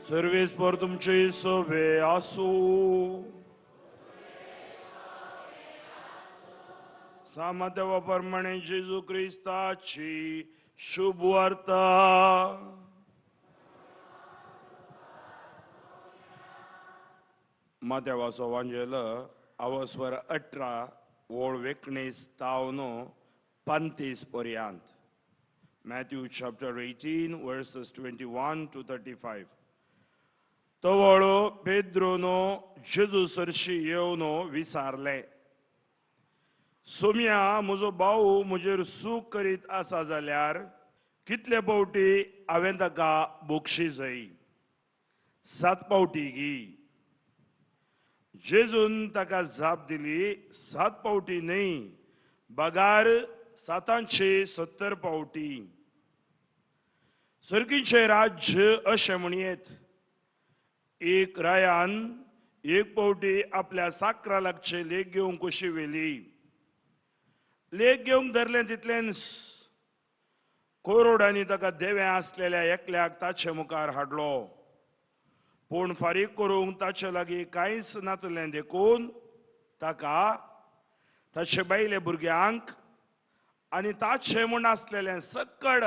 सर्वेस्पर तुमचे सवे आसूं. सामदेवा प्रमाणे जेजू क्रिस्ताची शुभ वार्ता. मातेवाचो वांजेल आवस्वर 18 ओळ 19 तावन 35 पर्यंत. Matthew chapter 18 verses 21 to 35. तवळो पेद्रोनो जेजू सरशी येवन विचारलें, सोम्या म्हजो भाव म्हजेर सूख करीत आसा जाल्यार कितले पावटी हांवें ताका बक्षी जाय? 7 पावटी गी? जेजून ताका जाप दिली, 7 पावटी न्हय, बगार 770 पावटी. सर्गीचें राज्य अशें म्हणयेत, एक रायान एक पावटी आपल्या साकरा लागचे लेख घेवंक कशी व्हेली. लेख घेवंक धरलें तितलेंच कोरोडांनी ताका देवें आसलेल्या एकल्याक ताचे मुखार हाडलो. पूण फारीक करूंक ताचे लागीं कांयच नातलें, देखून ताका ताचे बायले भुरग्यांक आनी ताचे म्हूण आसलेलें सकड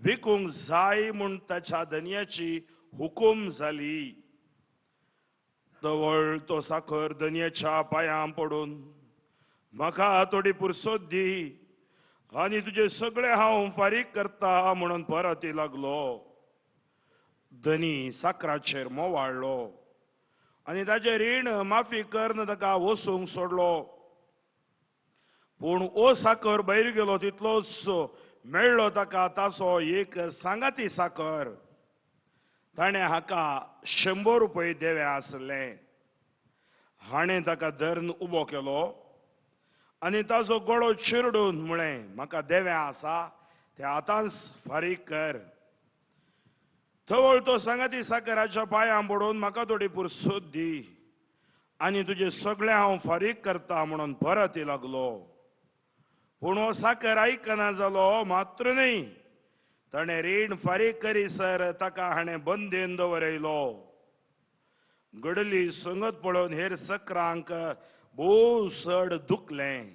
विकूंक जाय म्हूण ताच्या धनयाची हुकूम जाली. तवळ तो साखर धनयाच्या पांयां पडून, म्हाका थोडी पुरसोत दी आनी तुजे सगळे हांव फारीक करता म्हणून परत लागलो. धनी साकराचेर मोवाळ्ळो आनी ताचें रीण माफी करून ताका वसूंक सोडलो. पूण ओ साकर भायर गेलो तितलोच मेळ्ळो ताका ताचो एक सांगाती साकर. ताणें हाका 100 रुपये देवे आसले. हाणें ताका धरून उबो केलो आनी ताचो गळो चिरडून म्हळें, म्हाका देवे आसा ते आतांच फारीक कर. तवळ तो सांगाती साकराच्या पांयां पडून, म्हाका थोडी पुरसोत दी आनी तुजें सगळें हांव फारीक करता म्हणून परत लागलो. पूण हो साकर आयकना जालो मात्र न्हय, ताणें रीण फारीक करीसर ताका हाणें बंदेन दवरयलो. घडली संगत पळोवन हेर सकरांक भोव चड दुखलें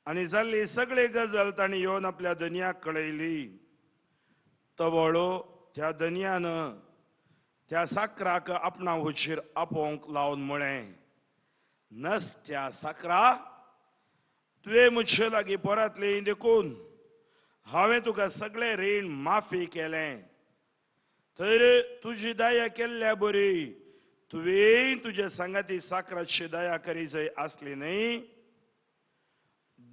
आनी जाल्ली सगळी गजाल ताणें येवन आपल्या धनयाक कळयली. तवळो त्या धनयान त्या साकराक आपणा हुशीर आपोवंक लावन म्हळें, नसत्या साकरा, तुवें म्हजे लागीं परतली देखून हांवें तुका सगळें रीण माफी केलें. तर तुजी दया केल्ल्या बरी तुवें तुज्या सांगाती साकराची दया करी जाय आसली न्हय.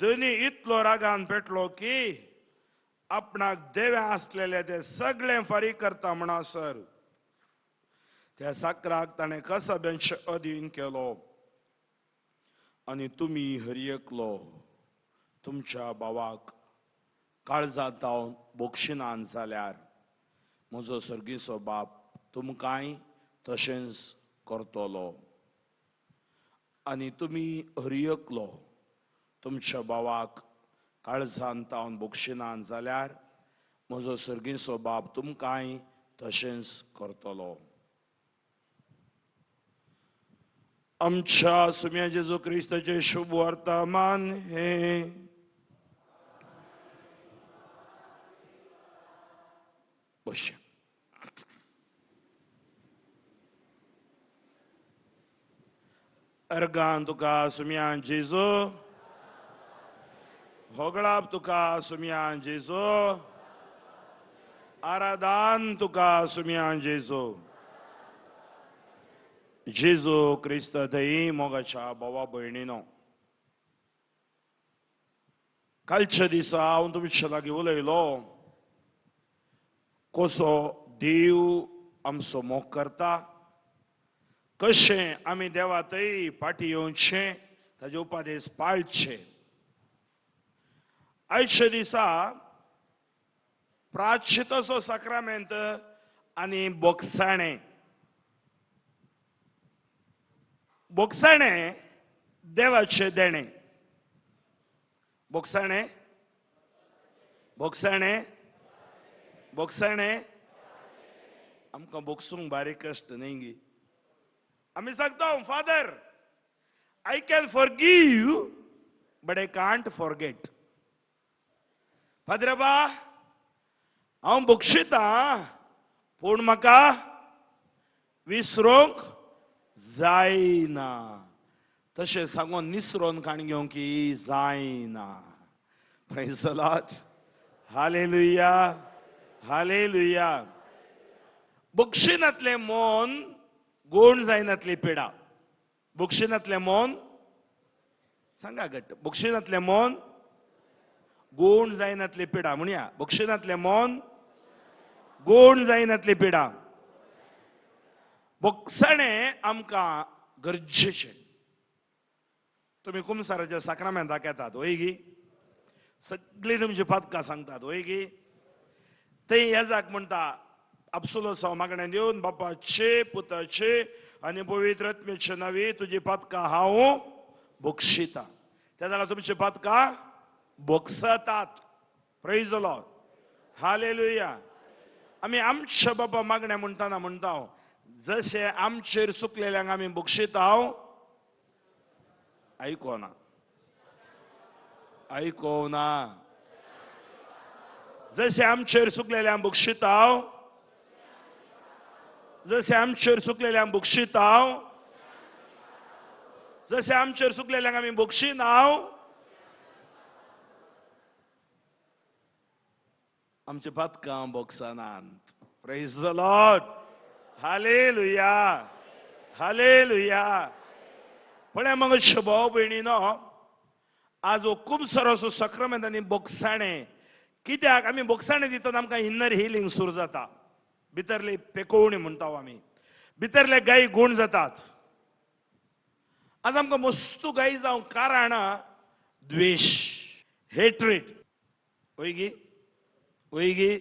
धनी इतलो रागान पेटलो की आपणाक देवे आसलेले ते सगळें फारीक करता म्हणसर त्या साकराक ताणें कसब्यांचे अधीन केलो. आनी तुमी हर एकलो तुमच्या भावाक काळजांत हांव बक्षिनान जाल्यार म्हजो सर्गीचो बाप तुमकांय तशेंच करतलो. आनी तुमी हर एकलो तुमच्या भावाक काळजांत हांव बक्षिनान जाल्यार म्हजो सर्गीचो बाप तुमकांय तशेंच करतलो. आमच्या सुम्या जेजू क्रिस्ताचें शुभ वर्तमान हें. बशे. अर्गान तुका सुम्या जेजू, होगळाप तुका सुम्या जेजू, आराधान तुका सुम्या जेजू. जेजू क्रिस्त थंय मोगाच्या भावा भयणीनो, कालच्या दिसा हांव तुमच्या लागीं उलयलो कसो देव आमचो मोग करता, कशें आमी देवा थंय फाटीं येवचें, ताजे उपदेश पाळचे. आयच्या दिसा प्रायश्चिताचो साक्रामेंत आनी बोगसाणें. बोगसाणें देवाचें देणें. बोगसाणें, बोगसाणें, बोगसाणें आमकां बोगसूंक बारीक कश्ट न्ही गी. आमी सांगता, Father, I can forgive but I can't forget. फादरबा, हांव बक्षितां पूण म्हाका विसरूंक जायना. तशें सांगून निसरोन काण घेवंक जायना. Praise the Lord. Hallelujah, hallelujah. बक्षिनातलें मन गोण जायनातली पिडा. बक्षिनातलें मन, सांगा घट्ट, बक्षिनातलें मन गोण जायनातली पिडा. म्हणया, बक्षिनातलें मन गोण जायनातली पिडा. बोगसणें आमकां गरजेचें. तुमी कुमसाराच्या साक्रामेंताक येतात वय गी, सगळीं तुमची पातकां सांगतात वय गी. थंय येजाक म्हणटा, आपसुलो मागणें दिवन, बापाचे पुताचे आनी पवित्र आत्म्याचे नांवी तुजी पातकां हांव बक्षितां. त्या जाल्यार तुमची पातकां बक्षतात. Praise the Lord. Hallelujah. आमी आमच्या बाबा मागणें म्हणटाना म्हणटा, जशें आमचेर चुकलेल्यांक आमी बक्षिता. आयकोना, आयकोना. जशें आमचेर चुकलेल्यांक बक्षिता, जशें आमचेर चुकलेल्यांक बक्षिता, जशें आमचेर चुकलेल्यांक आमी बक्षिना, आमचे पातकां बक्षनात. Praise the Lord. Hallelujah, hallelujah. पण मग भाव भयणीनो, आज हो कुमसर असो सक्रामेंत आनी बोगसाणें. कित्याक आमी बोगसाणें दितात, आमकां इनर हिलींग सुरू जाता. भितरली पेकोवणी म्हणटा आमी, भितरले गायी गूण जातात. आज आमकां मस्तू गायी जावंक कारण द्वेश, हेट्रेड. वय गी, वय गी.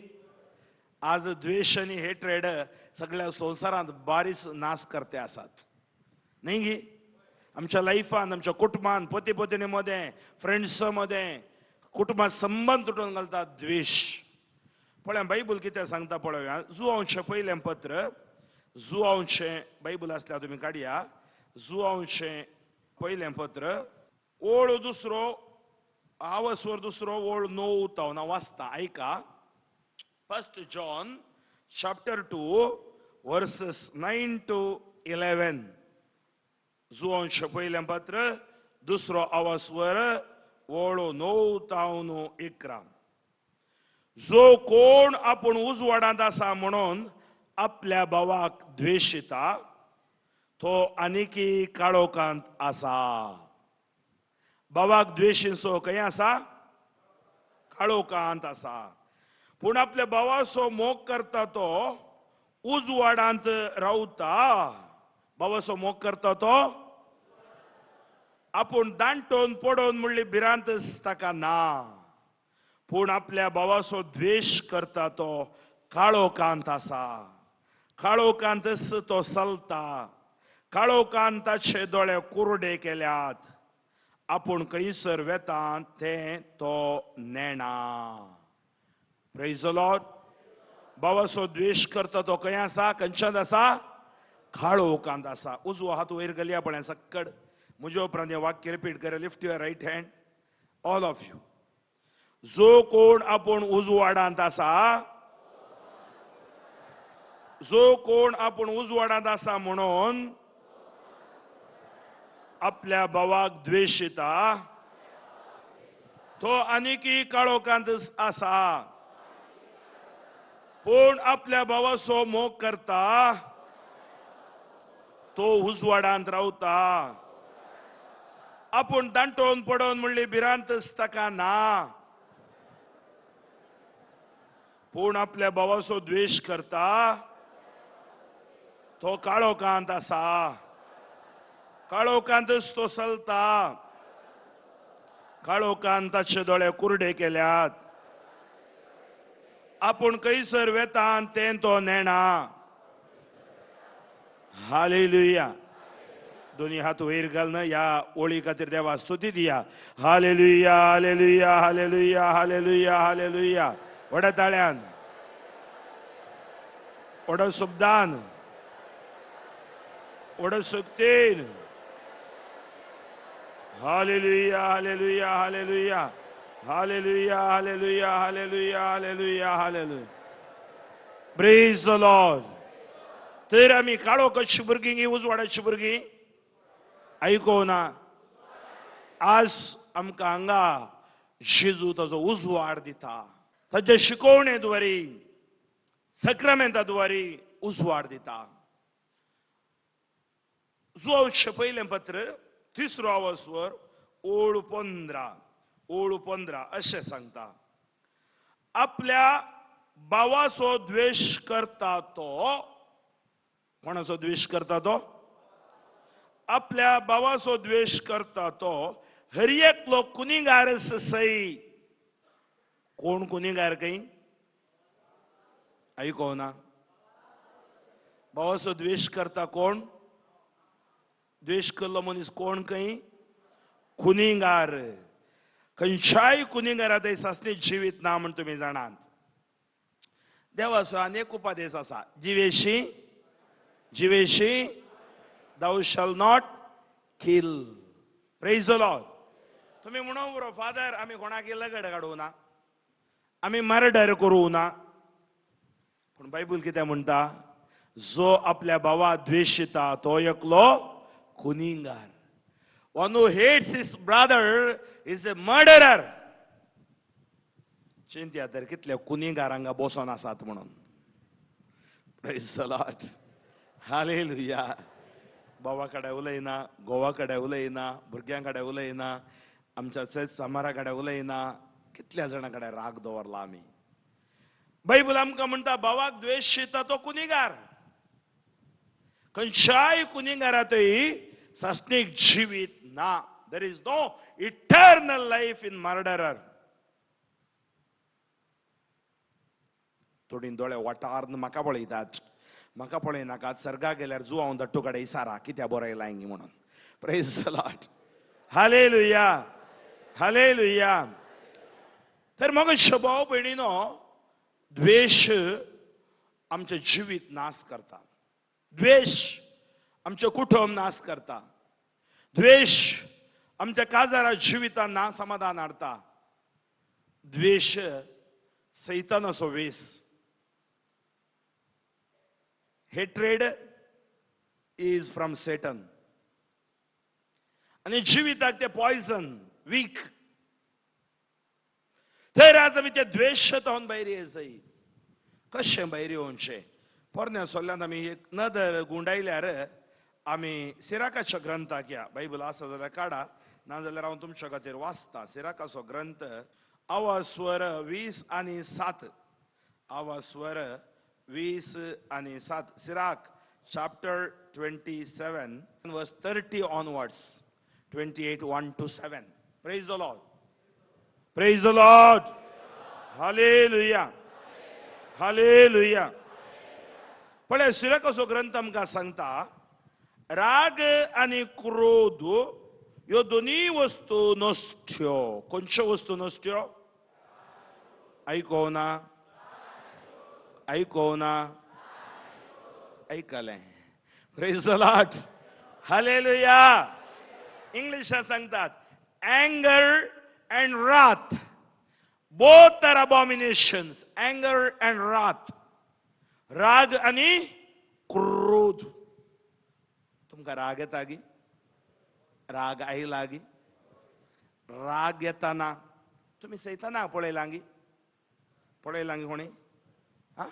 आज द्वेश आनी हेट्रेड सगळ्या संवसारांत बारीस नाश करते आसात न्ही गी. आमच्या लायफान, आमच्या कुटुंबान, पती पत्नी मदें, फ्रेंड्स मदें, कुटुंबात संबंद तुटून घालता द्वेश. पळय बायबल कितें सांगता पळोवया. जुवांचें पयलें पत्र, जुवांचें बायबल आसल्यार तुमी काडया. जुवांचें पयलें पत्र, ओळ दुसरो, आवसवर दुसरो, ओळ 9 तावन हांव वाचता, आयका. 1 John chapter 2 verses 9 to 11. जुवांचें पयलें पत्र, दुसरो आवासवर, ओळ 9 तावन 11. जो कोण आपूण उजवाडांत आसा म्हणून आपल्या भावाक द्वेशिता, तो आनीकी काळोखांत आसा. भावाक द्वेशीसो खंय आसा? काळोखांत आसा. पूण आपल्या भावाचो मोग करता तो उजवाडांत रावता. भावाचो मोग करता तो आपूण दांटोवन पडोवन म्हणली भिरांत ताका ना. पूण आपल्या भावाचो द्वेश करता तो काळोखांत आसा. काळोखांतच तो चलता. काळोखांत ताचे दोळे कुरडे केल्यात. आपूण खंयसर वेता तें तो नेणा. Praise the Lord. भावाचो द्वेश करता तो खंय आसा? खंयच्यान आसा? काळोखांत आसा. उजवो हात वयर घालया पळय सक्कड. म्हज्या उपरांत हें वाक्य रिपीट कर. Lift your right hand, all of you. जो कोण आपूण उजवाडांत आसा, जो कोण आपूण उजवाडांत आसा म्हणून आपल्या भावाक द्वेशिता, तो आनीकी काळोखांत आसा. पूण आपल्या भावाचो मोग करता तो उजवाडांत रावता. आपूण दांटोवन पडोवन म्हणली भिरांत ताका ना. पूण आपल्या भावाचो द्वेश करता तो काळोखांत आसा. काळोखांतच तो चलता. काळोखांत ताचे दोळे कुरडे केल्यात. आपूण खंयसर वेता तें तो नेणा. हालेलुया. दोन्ही हात वयर घालून ह्या ओळी खातीर देवा स्तुती दिया. Hallelujah, hallelujah, hallelujah, hallelujah, hallelujah. व्हडा ताळ्यान, व्हडा शब्दान, व्हडा शक्तीन. Hallelujah, hallelujah, hallelujah, hallelujah, hallelujah, hallelujah, hallelujah, hallelujah. Praise the Lord. तर आमी काळो कशी भुरगीं गी उजवाडाची भुरगीं? आयको ना. आज आमकां हांगा जेजू ताजो उजवाड दिता, ताजे शिकोवणे द्वारी, सक्रामेंता द्वारी उजवाड दिता. जुवावचें पयलें पत्र तिसरो आवाजवर ओळ 15, ओळ 15 अशें सांगता, आपल्या भावाचो द्वेश करता तो, कोणाचो द्वेश करता तो? आपल्या भावाचो द्वेश करता तो हर एकलो कुनिगार सई. कोण कुनिगार? काही आयको ना. भावाचो द्वेश करता कोण? द्वेश केल्लो मनीस कोण? खंय कुनिगार. खंयच्याय कुनिगारा थंय सासणी जिवीत ना म्हण तुमी जाणात. देवाचो अनेक उपदेश आसा. जिवेशी, जिवेशी, thou shall not kill. Praise the Lord. तुमी म्हणूंक बरो, फादर आमी कोणाक लगड काडूं ना, आमी मर्डर करूं ना. पूण बायबल कितें म्हणटा? जो आपल्या भावा द्वेशिता तो एकलो खुनिगार. One who hates his brother is a murderer. चिंत्या तर कितले कुनिगार हांगा बसोन आसात म्हणून. Praise the Lord. Hallelujah. भावा कडेन उलयना, घोवा कडेन उलयना, भुरग्यां कडेन उलयना, आमच्या सेत सामारा कडेन उलयना, कितल्या जाणां कडेन राग दवरला आमी. बायबल आमकां म्हणटा भावाक द्वेशिता तो कुनिगार. खंयच्याय कुनिगारातय सासणीक जिवीत ना. There is no eternal life in murderer. थोडीं दोळे वाटार म्हाका पळयतात, म्हाका पळयनाकात. सर्गा गेल्यार जुवांव दट्टू कडेन इसारा कित्या बरयलां म्हणून. Praise the Lord. Hallelujah, hallelujah. तर मग भाव भयणीनो, द्वेश आमचें जिवीत नाश करता, द्वेश आमचें कुटुंब नाश करता, द्वेश आमच्या काजारा जिवितान ना समाधान हाडटा. द्वेश सैतानाचो वेस. Hatred is from Satan. आनी जिविताक ते पॉयझन, वीक. तर आज आमी ते द्वेश जावन भायर येयजाय. कशें भायर येवचें? पोरण्या सोल्ल्यान आमी एक नदर गुंडायल्यार आमी सिराकाच्या ग्रंथाक या. बायबल आसा जाल्यार काडा, नाजाल्यार हांव तुमच्या खातीर वाचता. सिराकाचो ग्रंथ आवास्वर 20 आनी 7, आवास्वर 20 आनी 7. Sirach chapter 27 verse 30 onwards, 28 1 to 7. Praise the Lord. Praise the Lord. Hallelujah, hallelujah. पळय सिराकाचो ग्रंथ आमकां सांगता, राग आनी क्रोध ह्यो दोनूय वस्तू नसत्यो. खंयच्यो वस्तू नसत्यो? आयको ना, आयको ना, आयकलें. Praise the Lord. Hallelujah. इंग्लिशात सांगतात, anger and wrath both are abominations. Anger and wrath, राग आनी क्रोध. तुमकां राग येता गी? राग आयला गी? राग येताना तुमी सैताना पळयलां गी? पळयलां गी कोणी? हा,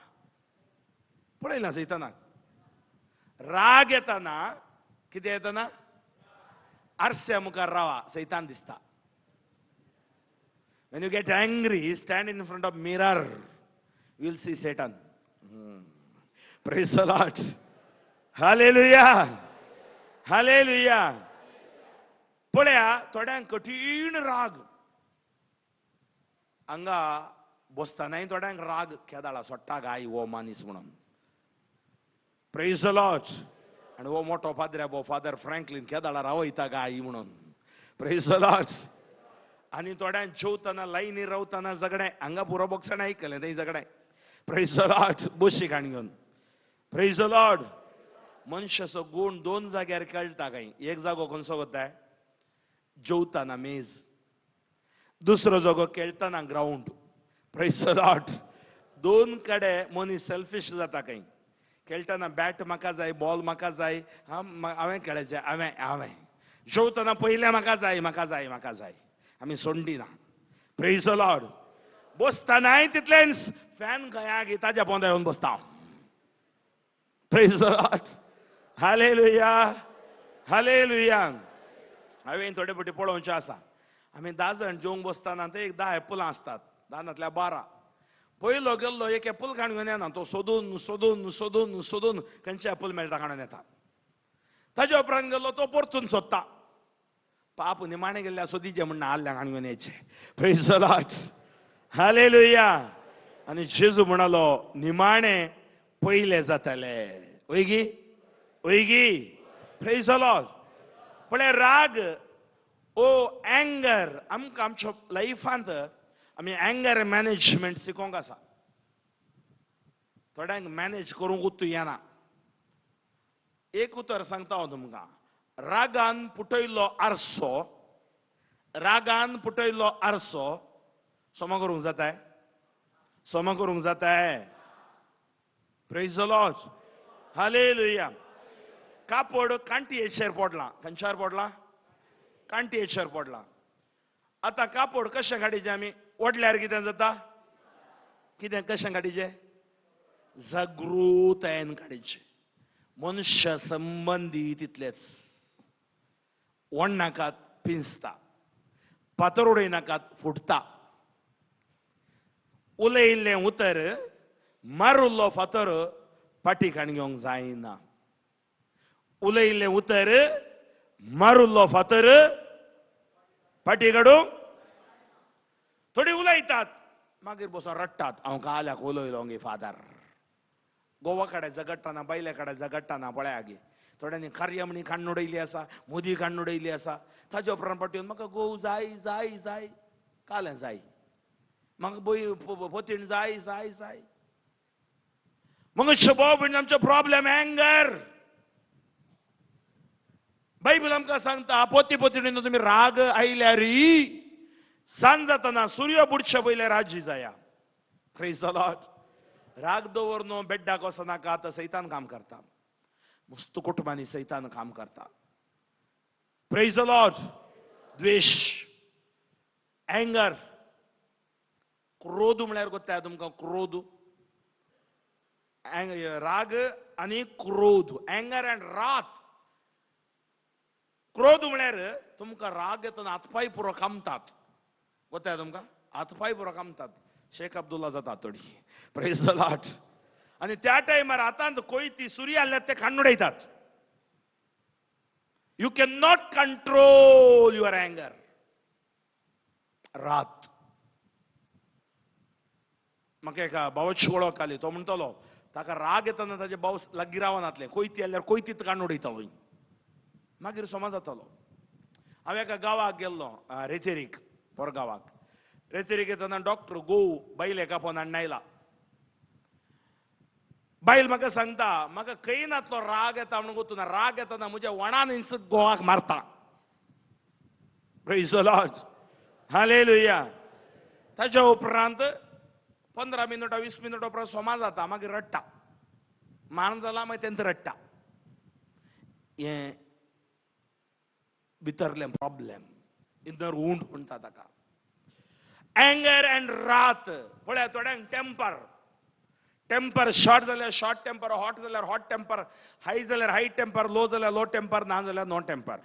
पळयलां सैतानाक? राग येताना कितें येताना आरश्या मुखार रावा, सैतान दिसता. When you get angry, stand in front of mirror, you will see Satan. Praise the Lord. Hallelujah, hallelujah. पळया थोड्यांक कठीण राग हांगा बसतनाय थोड्यांक राग केदाळा सोडटा गाय हो मनीस म्हणून. Praise the Lord. आनी हो मोठो फादर हो फादर फ्रँकलीन केदाळा रावयता गाय म्हणून. Praise the Lord. आनी थोड्यांक जेवतना लायनी रावतना झगडें, हांगा पुरो बॉक्सान आयकलें थंय झगडें. Praise the Lord. बशी काण घेवन. Praise the Lord. मनशाचो गूण दोन जाग्यार कळटा काय. एक जागो खंयचो वताय? जेवताना मेज, दुसरो जागो खेळटाना ग्रावंड. Praise the Lord. दोन कडे मनीस सेल्फिश जाता काय. खेळटना बॅट म्हाका जाय, बॉल म्हाका जाय, हांवें खेळचें, हांवें हांवें. जेवतना पयलें म्हाका जाय, म्हाका जाय, म्हाका जाय. आमी सोंडिना. Praise the Lord. बसतनाय तितलेंच फॅन खंय गी ताज्या पोंदा येवन बसता. Praise the Lord. Hallelujah, hallelujah. हांवें थोडे फावटी पळोवचें आसा, आमी 10 जाण जेवंक बसतना ते एक 10 एपलां आसतात, 10 नातल्यार 12. पयलो गेल्लो एक एपल काडून घेवन येना, तो सोदून सोदून सोदून सोदून खंयचे एपल मेळटा काडून येता. ताज्या उपरांत गेल्लो तो परतून सोदता. पाप निमाणें गेल्ल्या सोदीचें म्हण आहल्या काडून घेवन येयचें. Praise the Lord. Hallelujah. आनी जेजू म्हणालो निमाणें पयले जातले. वयगी वयगी. Praise the Lord. पळय राग ओ एंगर आमकां आमच्या लायफांत आमी एंगर मॅनेजमेंट शिकोवंक आसा. थोड्यांक मॅनेज करूंक उतू येना. एक उतर सांगता हांव तुमकां, रागान पुटयल्लो आरसो, रागान पुटयल्लो आरसो समा करूंक जाताय? समा करूंक जाताय? Praise the Lord. Hallelujah. कापड कांटयेचेर पडलां. खंयच्यार पडलां? कांटयेचेर पडलां. आतां कापड कशें काडीचें आमी? ओडल्यार कितें जाता? कितें कशें काडीचें? जागृतायेन काडीचें. मनुष्य संबंदी तितलेच. ओडनाकात पिंजता, फातर उडयनाकात फुटता. उलयिल्लें उतर मारुल्लो फातर फाटी काण घेवंक जायना. उलयिल्लें उतर मारुल्लो फातर फाटी काडूंक. थोडी उलयतात मागीर बसून रडटात, हांव काल्याक उलयलो गे फादर. गोवा कडेन झगडटाना, बायले कडेन झगडटाना पळया गे थोड्यांनी कार्यामणी काडून उडयली आसा, मोदी काडून उडयली आसा. ताज्या उपरांत फाटी येवन म्हाका गोव जाय जाय जाय, कालें जाय, म्हाका बोय पोतीण जाय जाय जाय. मग भाव भयण आमचो प्रॉब्लेम एंगर. बायबल आमकां सांगता पोती पोतीणीन तुमी राग आयल्यार सांज जातना सूर्य बुडचे पयले राजी जाया. Praise the Lord. राग दवर न्हू, बेड्डाक वचनाका, आतां सैतान काम करता. मस्त कुटुंबांनी सैतान काम करता. Praise the Lord. Dwesh, anger, क्रोध म्हळ्यार कोत्ता तुमकां? क्रोध, राग आनी क्रोध, एंगर अँड रात. क्रोध म्हळ्यार तुमकां राग येतना हातपाय पुरो कामतात. कोत्ता तुमकां? हातपाय पुरो कामतात. शेख अब्दुल्ला जाता थोडी. Praise the Lord. आनी त्या टायमार हातांत कोयती सुरी आसल्यार ते काडून उडयतात. You can not control your anger. रात. म्हाका एका भावाची वळख आली, तो म्हणटलो ताका राग येतना ताजे भाव लागीं रावनातले, कोयती आसल्यार कोयतीत काडून उडयतालो. मागीर सोमा जातालो. हांव एका गांवाक गेल्लो, रेतेरीक, पोरगांवाक. रेतेरीक येतना डॉक्टर गोव बायल एका फोन हाडून आयला. बायल म्हाका सांगता, म्हाका खंय नातलो राग येता म्हणून गोतू ना, राग येतना म्हज्या वणान हिंसक गोवाक मारता. Praise the Lord. Hallelujah. ताच्या उपरांत 15 मिनटां 20 मिनटां उपरांत सोमा जाता, मागीर रडटा. मान जाला मागीर तेंच रडटा. हें भितरलें प्रॉब्लेम, इनर वूंड म्हणटा ताका. एंगर अँड रात. पळया थोड्यांक टेम्पर, टेम्पर शॉर्ट जाल्यार शॉर्ट टेम्पर, हॉट जाल्यार हॉट टेम्पर, हाय जाल्यार हाय टेम्पर, लो जाल्यार लो टेम्पर, ना जाल्यार नो टेम्पर.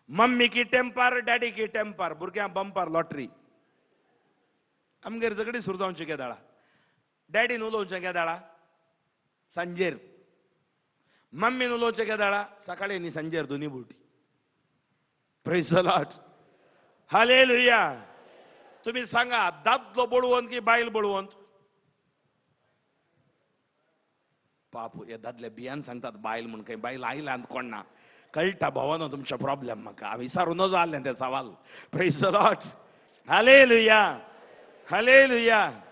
मम्मी की टेम्पर, डॅडी की टेम्पर, भुरग्यांक बंपर लॉटरी. आमगेर झगडी सुरू जावची केदाळा, डॅडीन उलोवचें केदाळा सांजेर, मम्मीन उलोवचें केदाळा सकाळी न्ही सांजेर, दोनी बोटी. Praise the Lord. Hallelujah. तुमी सांगा, दादलो बळवंत की बायल बळवंत? पाप हे दादले बियान सांगतात बायल म्हूण, खंय बायल आयलांत कोण ना. कळटा भावानो तुमचो प्रॉब्लेम म्हाका, विचारू नजो जालें तें सवाल. Praise the Lord. Hallelujah, hallelujah.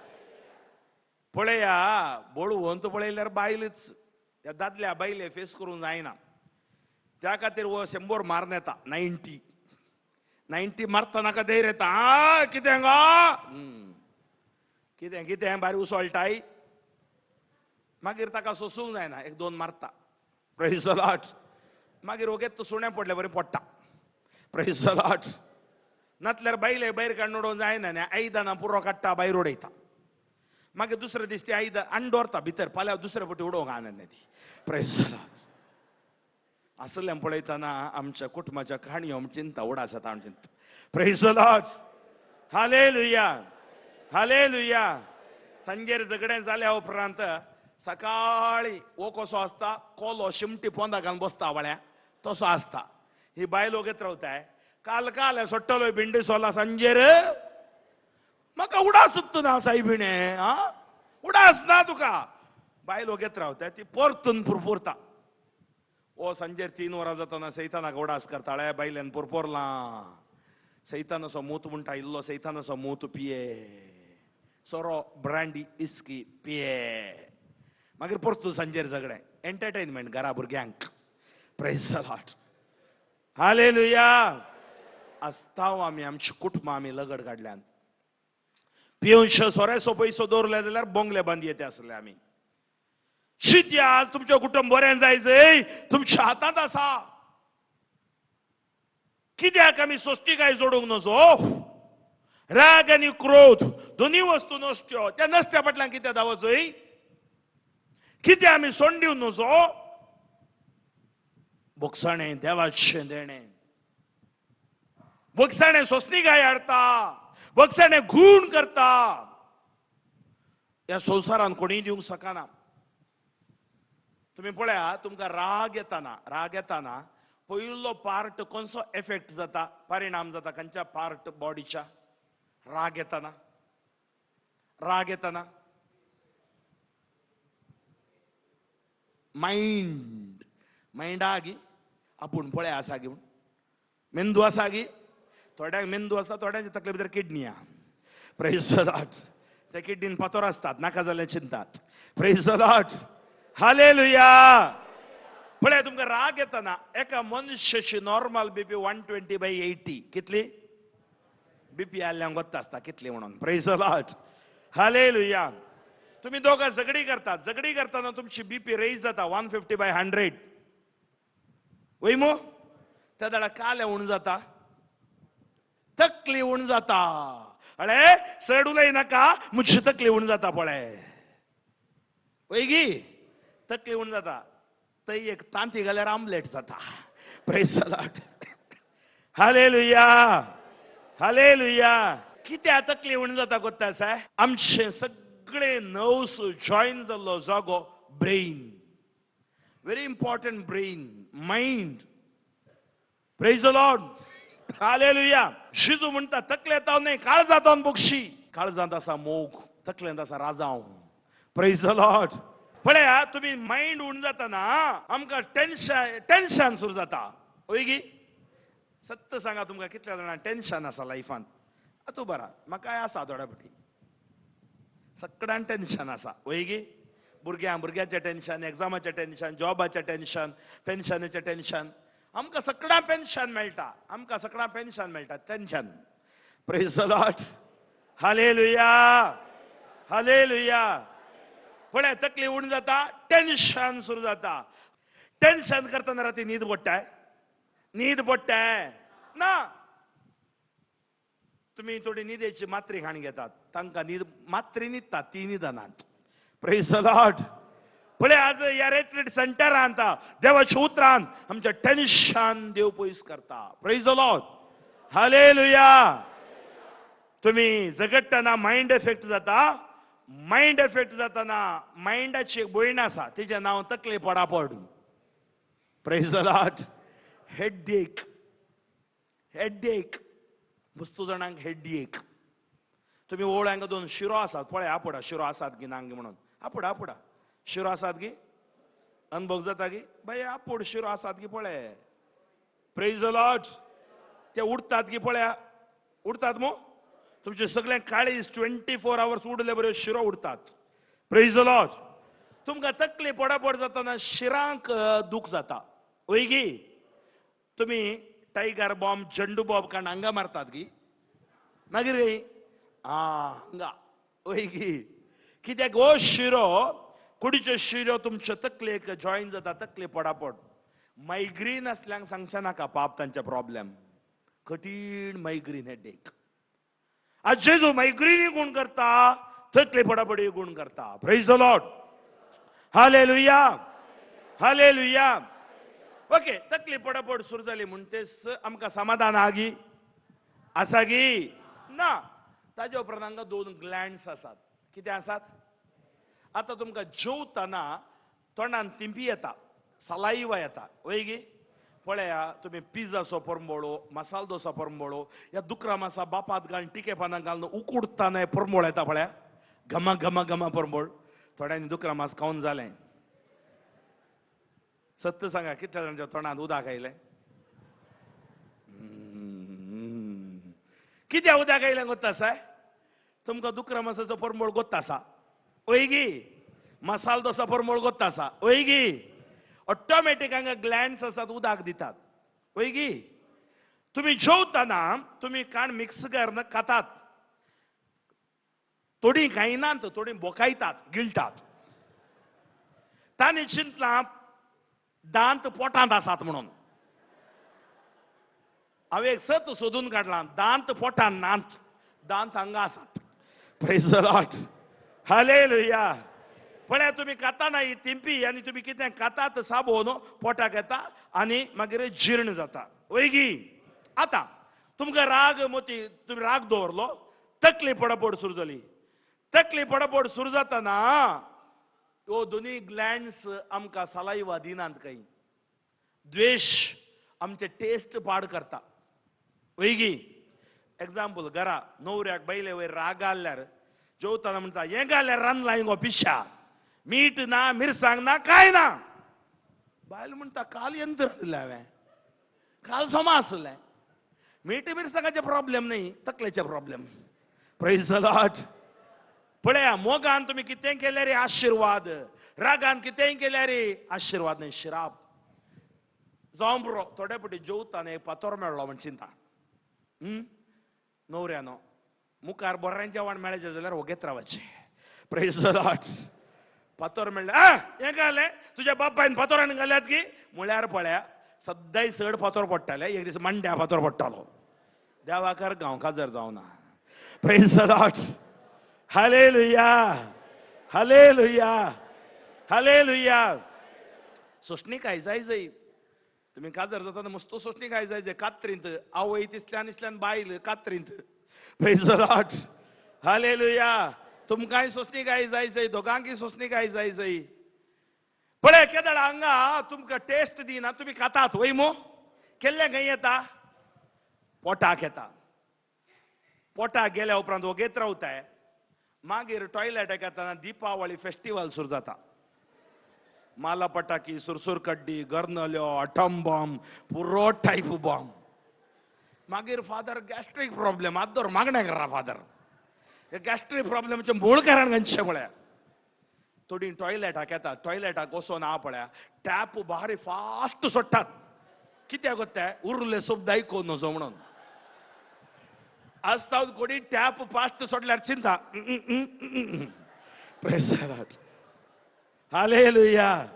पळया बळवंत पळयल्यार बायलच, त्या दादल्या बायले फेस करूंक जायना. त्या खातीर हो 100 मारून येता, 90 90 मारता नाका धैर्य येता. आ कितें गो, कितें कितें बारी उसळटाय. मागीर ताका सोसूंक जायना, एक दोन मारता. Praise the Lord. मागीर वगेत तो सुणें पडले बरें पडटा. Praise the Lord. नातल्यार बायले भायर काडून उडोवंक जायना न्ही, आयदनां पुरो काडटा, भायर उडयता. मागीर दुसरे दीस ती आयदन आनी दवरता भितर, फाल्यां दुसरे फावटी उडोवंक आनंद ती. Praise the Lord. असलें पळयतना आमच्या कुटुंबाच्या काणयो आमी चिंता, उडास जाता आमी चिंता. Praise the Lord. Hallelujah, hallelujah. सांजेर झगडें जाल्या उपरांत सकाळी हो कसो आसता, कोलो शिमटी पोंदा घालून बसता वळ्या तसो आसता. ही बायल वगेत रावताय, काल काल सोडटलो भिंडी सोला सांजेर, म्हाका उडास ना सायबिणे, आ उडास ना तुका. बायल वगेत रावताय, ती परतून पुरपुरता. ओ सांजेर 3 वरां जातना सैतानाक उडास करता, अळे बायल्यान पुरपुरलां, सैतानाचो मूत म्हणटा इल्लो, सैतानाचो मूत पिये, सोरो ब्रांडी इस्की पिये. मागीर परतून सांजेर झगडें, एंटरटेनमेंट घरा भुरग्यांक. Praise the Lord. Hallelujah. आसताव आमी आमची कुटुंबां आमी लगड काडल्यान. पिवनशे सोऱ्याचो पयसो दवरले जाल्यार बोंगले बांद येते आसले आमी. शित्या आज तुमचें कुटुंब बरें जाय जय तुमच्या हातांत आसा. कित्याक आमी सोस्तिकाय जोडूंक नजो? राग आनी क्रोध दोनूय वस्तू नसत्यो, त्या नसत्या फाटल्यान कित्याक धांवचोय? कितें आमी सोंड दिवन नजो? बोगसाणें देवाचें देणें, बोगसाणें सोंसणीकाय हाडटा, बोगसाणें गूण करता. ह्या संवसारान कोणीय दिवंक शकना. तुमी पळया, तुमकां राग येताना, राग येताना पयलो पार्ट कोणसो एफेक्ट जाता, परिणाम जाता खंयच्या पार्ट बॉडीच्या? राग येताना, राग येताना मायंड, मायंडा गी आपूण पळय आसा गी म्हूण मेंदू आसा गी, थोड्यांक मेंदू आसा, थोड्यांच्या तकले भितर किडनी आहा. Praise the Lord. ते किडनीन फातोर आसतात, नाका जाल्यार चिंतात. Praise the Lord. Hallelujah. पळय तुमकां राग येताना एका मनशाची नॉर्मल बीपी 120/80. कितली बीपी आयल्यांक वता आसता कितली म्हणून. Praise the Lord. Hallelujah. तुमी दोगां झगडी करतात, झगडी करतना तुमची बीपी रेज जाता 150/100. वय मू, त्या जाल्यार काले उण जाता, तकली उण जाता. अळे चड उलय नाका, मुझी तकली उण जाता पळय. वय गी, तकली उण जाता. थंय एक तांती घाल्यार आमलेट जाता. Praise the Lord. Hallelujah, hallelujah. कित्याक तकली उण जाता कोत्ता आसा? आमचें सगळे नर्व्स जॉईन जाल्लो जागो brain, very important brain, mind. Praise the Lord. Hallelujah. शिजू म्हणटा तकलेंत हांव न्हय, काळजांत हांव बक्षी. काळजांत आसा मोग, तकलेंत आसा राजांव. Praise the Lord. पळया तुमी मायंड उण जाताना आमकां टेन्शन, टेन्शन सुरू जाता. वय गी, सत्य सांगा तुमकां कितल्या जाणांक टेन्शन आसा लायफांत? आतां बरा म्हाकाय आसा थोड्या फावटी, सगळ्यांक टेन्शन आसा. वय गी, भुरग्यांक भुरग्यांचें टेन्शन, एग्जामाचें टेन्शन, जॉबाचें टेन्शन, पेन्शनाचें टेन्शन. आमकां सगळ्यांक पेन्शन मेळटा, आमकां सगळ्यांक पेन्शन मेळटा, tension. Praise the Lord. Hallelujah, hallelujah. पळय तकली उण जाता, टेन्शन सुरू जाता. टेन्शन करतना राती न्हीद पडटाय, न्हीद पडटाय ना. तुमी थोडी न्हिदेची मात्री खाण घेतात, तांकां न्हीद मात्री न्हिदतात, ती न्हिदनात. Praise the Lord. पळय आज ह्या रेट्रीट सेंटरांत देवाच्या उतरान आमचें टेन्शन देव पयस करता. Praise the Lord. Hallelujah. तुमी झगडटना मायंड एफेक्ट जाता, मायंड एफेक्ट जाताना मायंडाची एक भयण आसा, तिचें नांव तकले पडापड. Praise the Lord. Headache, headache, वस्तू जाणांक हेडेक. तुमी ओळ्यांक दोन शिरो आसात पळय, आपोडा शिरो आसात गी नांगी म्हणून, आपोडा आपोडा शिरो आसात गी, अनभोग जाता गी बाय, आपोड शिरो आसात गी पळय. Praise the Lord. ते उडतात गी पळया, उडतात मू तुमचे सगळे काळीज 24 आवर्स उडले बरे शिरो उडतात. Praise the Lord. तुमकां तकली पडापड जाताना शिरांक दूख जाता, वय गी? तुमी टायगर बॉम्ब, झेंडू बॉम्ब काण हांगा मारतात गी? मागीर हांगा, वय गी? कित्याक हो शिरो, कुडीच्यो शिरो तुमच्या तकलेक जॉईन जाता, तकली पडापड. मायग्रेन आसल्यांक सांगचें नाका, पाप तांचे प्रॉब्लेम, कठीण मायग्रेन हेडेक. आज जेजू मायग्रेनी गुण करता, तकली पडापडी गुण करता. Praise the Lord. Hallelujah, hallelujah. Okay, तकली पडापड सुरू जाली म्हणतेच आमकां समाधान आगी आसा गी ना? ताजे उपरांत हांगा दोन ग्लँड्स आसात. कितें आसात? आतां तुमकां जेवतना तोंडान तिंपी येता, सलाईवा येता, वय गी? पळया, तुमी पिझ्झाचो परंबोळो, मसाल डोसा परंबोळो, ह्या दुकरा मासा बापात घालून टिके पानां घालून उकडताना परंबोळ येता पळया, घमा घमा घमा परंबोळ. थोड्यांनी दुकरा मास खावन जालें. सत्य सांगा, कितल्या जाणांच्या तोंडांत उदक आयलें? कित्याक उदक आयलें गोत्ता आसा? तुमकां दुकरा मासाचो परंबोळ गोत्ता आसा, वय गी? मसाल डोसा परंबोळ गोत्ता आसा, वय गी? ऑटोमॅटीक हांगा ग्लँड्स आसात, उदक दितात, वय गी? तुमी जेवतना तुमी काण मिक्स करून खातात, थोडीं खायनात, थोडीं बोकायतात, गिळटात. तांणी चिंतलां दांत पोटांत आसात म्हणून. हांवें एक सत सोदून काडलां, दांत पोटांत नात, दांत हांगा आसात. Praise the Lord. Hallelujah. पळया, तुमी खाताना ही तिंपी आनी तुमी कितें खातात साबोन पोटाक येता आनी मागीर जीर्ण जाता, वय गी? आतां तुमकां राग मोती, तुमी राग दवरलो, तकली पडापड सुरू जाली. तकली पडापड सुरू जाताना ह्यो दोनूय ग्लँड्स आमकां सलाईवा दिनात. खंय द्वेश आमचे टेस्ट पाड करता, वय गी? एग्जाम्पल, घरा न्हवऱ्याक बायले वयर राग घाल्यार जेवताना म्हणटा, हें घाल्यार रांदलां गो पिश्या, मीठ ना, मिरसांग ना, कांय ना. बायल म्हणटा, काल यंत्र रांदलें हांवें, काल सोमा आसलें. मीठ मिरसांगाचे प्रॉब्लेम न्ही, तकलेचे प्रॉब्लेम. Praise the Lord. पळया, मोगान तुमी कितें केल्यार आशिर्वाद, रागान कितेंय केल्यार आशिर्वाद न्ही, शिराप. जावं पुरो, थोडे फावटी जेवताना एक फातोर मेळ्ळो म्हण चिंता. न्हवऱ्यानो मुखार बरें जेवण मेळचें जाल्यार वगेत रावचें. Praise the Lord. फातोर मेळ्ळें, हें घालें तुज्या बापायन फातोरान घाल्यात की म्हळ्यार पळया, सद्दांय चड फातोर पडटाले, एक दीस मांड्या फातोर पडटालो. देवाकार गांव काजर जावना. Praise the Lord. Hallelujah, hallelujah, hallelujah. सोंसणीकाय जाय जाय, तुमी काजर जाता मस्त सोंसणीकाय जाय जाय. कात्रींत आवय तिसल्यान इसल्यान बायल कात्रींत. Praise the Lord. Hallelujah. तुमकांय सोंसणीकाय जाय जाय, दोगांकय सोंसणीकाय जाय जाय. पळय, केदळ हांगा तुमकां टेस्ट दिना, तुमी खातात वय मो? केल्लें खंय येता? पोटाक येता. पोटाक गेल्या उपरांत वगेत रावताय. मागीर टॉयलेटाक येतना दीपावळी फेस्टिवल सुरू जाता. माला पटाकी, सुरसूर कड्डी, गर्नल्यो, अटम बॉम्ब, पुरो टायप बॉम्ब. मागीर फादर गॅस्ट्रीक प्रॉब्लेम, आदोर मागणें करा फादर, गॅस्ट्रीक प्रॉब्लेमाचें मूळ कारण खंयचें पळया. थोडीं टॉयलेटाक येतात, टॉयलेटाक वचोन आ पळया, टॅप भारी फास्ट सोडटात. कित्याक कोत्ताय? उरले शब्द आयकून नजो म्हणून. आज तावन कोणी टॅप फास्ट सोडल्यार चिंता. Praise the Lord. Hallelujah,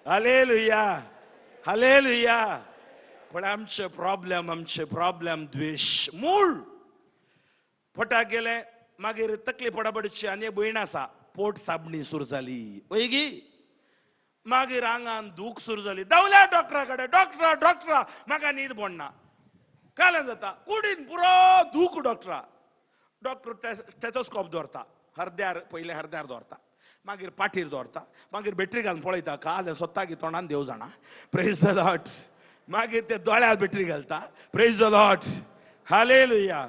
hallelujah, hallelujah. पण आमचे प्रॉब्लेम, आमचे प्रॉब्लेम द्वेश मूळ. पोटाक गेले मागीर तकली पडापडची आनी भयण आसा, पोट साबणी सुरू जाली, वय गी? मागीर आंगान दूख सुरू जाली, धांवल्या डॉक्टरा कडेन, डॉक्टरा डॉक्टरा म्हाका न्हीद पडना. काल्यान जाता कुडीन पुरो दूख. डॉक्टरा डॉक्टर स्टेथोस्कोप दवरता, हरद्यार पयलें हरद्यार दवरता, मागीर पाटीर दवरता, मागीर बॅटरी घालून पळयता, काल सोदता की तोंडान देव जाणा. Praise the Lord. मागीर ते दोळ्यार बॅटरी घालता. Praise the Lord. Hallelujah.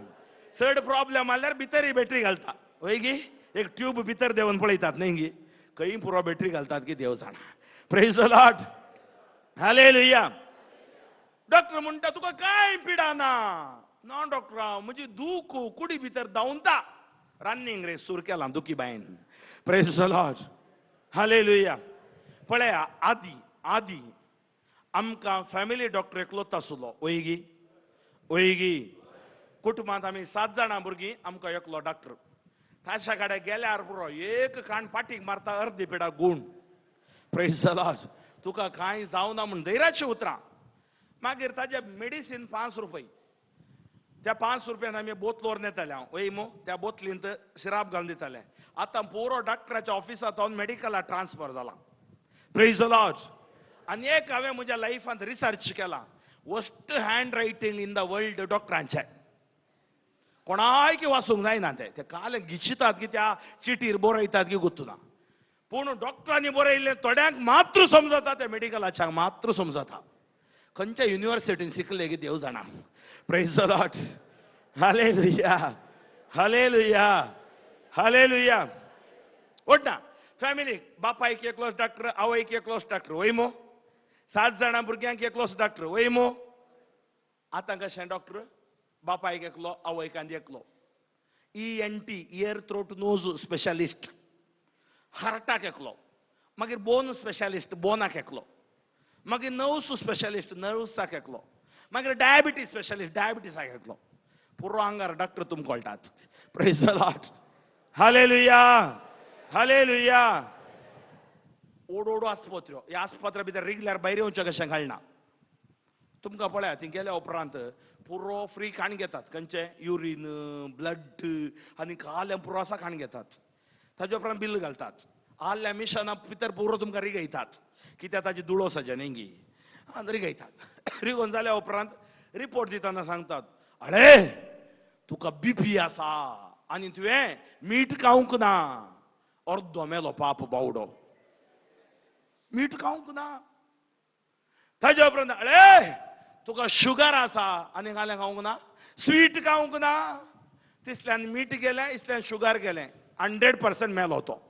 चड प्रॉब्लेम आल्यार भितरय बॅटरी घालता, वय गी? एक ट्यूब भितर देंवन पळयतात न्ही गी, खंय पुरो बॅटरी घालतात की देव जाणा. Praise the Lord. Hallelujah. Doctor म्हणटा, तुका कांय पिडा ना. ना डॉक्टरा, म्हजी दूख कुडी भितर धांवता. रनिंग रेस सुरू केला दुखी बायन. Praise the Lord, hallelujah. पळया, आदी आदी आमकां फॅमिली डॉक्टर एकलोच आसलो. वयगी वयगी कुटुंबांत आमी 7 जाणां भुरगीं, आमकां एकलो डॉक्टर. ताच्या कडेन गेल्यार पुरो, एक कान पाटीक मारता, अर्दी पिडा गूण. Praise the Lord. तुका कांय जावना म्हूण धैर्याची उतरां. मागीर ताजे मेडिसीन 5 रुपये, त्या 5 रुपयान आमी बोतलोर नेताले. हांव वय मू, त्या बोतलींत सिराप घालून दिताले. आतां पुरो डॉक्टराच्या ऑफिसांत हांव मेडिकला ट्रान्सफर जाला. Praise the Lord. आनी एक हांवें म्हज्या लायफांत रिसर्च केला, worst handwriting in the world डॉक्टरांचें. कोणायकी वाचूंक जायना ते, ते काल गिचितात की त्या चिटीर बरयतात की गुत्तुना. पूण डॉक्टरांनी बरयल्लें थोड्यांक मात्र समजता, ते मेडिकलाच्यांक मात्र समजता. खंयच्या युनिवर्सिटीन शिकले की देव जाणा. Praise the Lord, hallelujah, hallelujah, hallelujah. ओडना फॅमिलीक बापायक एकलोच डॉक्टर, आवयक एकलोच डॉक्टर. वय मो, 7 जाणां भुरग्यांक एकलोच डॉक्टर. वय मो. आतां कशें डॉक्टर, बापायक एकलो, आवयक आनी एकलो. ENT, ear throat nose specialist, हार्टाक एकलो, मागीर बोन स्पेशलिस्ट बोनाक एकलो, मागीर नर्व्स स्पेशलिस्ट नर्व्साक एकलो, मागीर डायबिटीज स्पेशलिस्ट डायबिटीसाक एकलो. पुरो आंगार डॉक्टर तुमकां कळटात. Praise the Lord, hallelujah, hallelujah. ओडोडो आस्पत्र्यो, ह्या आस्पत्र्या भितर रिगल्यार भायर येवचें कशें घालना. तुमकां पळया, थंय गेल्या उपरांत पुरो फ्री खाण घेतात. खंयचें युरीन, ब्लड आनी काल्यां पुरो आसा खाण घेतात. ताजे उपरांत बिल घालतात. आहल्या मिशना भितर पुरो तुमकां रिगयतात, कित्याक ताजी दुळोस आसा न्ही गी, रिगयतात. रिगोवन जाल्या उपरांत रिपोर्ट दितना सांगतात, अरे तुका बीपी आसा आनी तुवें मीठ खावंक ना. अर्दो मेलो पाप बावडो, मीठ खावंक ना. ताजे उपरांत अरे तुका शुगर आसा आनी कालें खावंक ना, स्वीट खावंक ना. तिसल्यान मीठ गेलें, इसल्यान शुगर गेलें, 100% मेलो तो.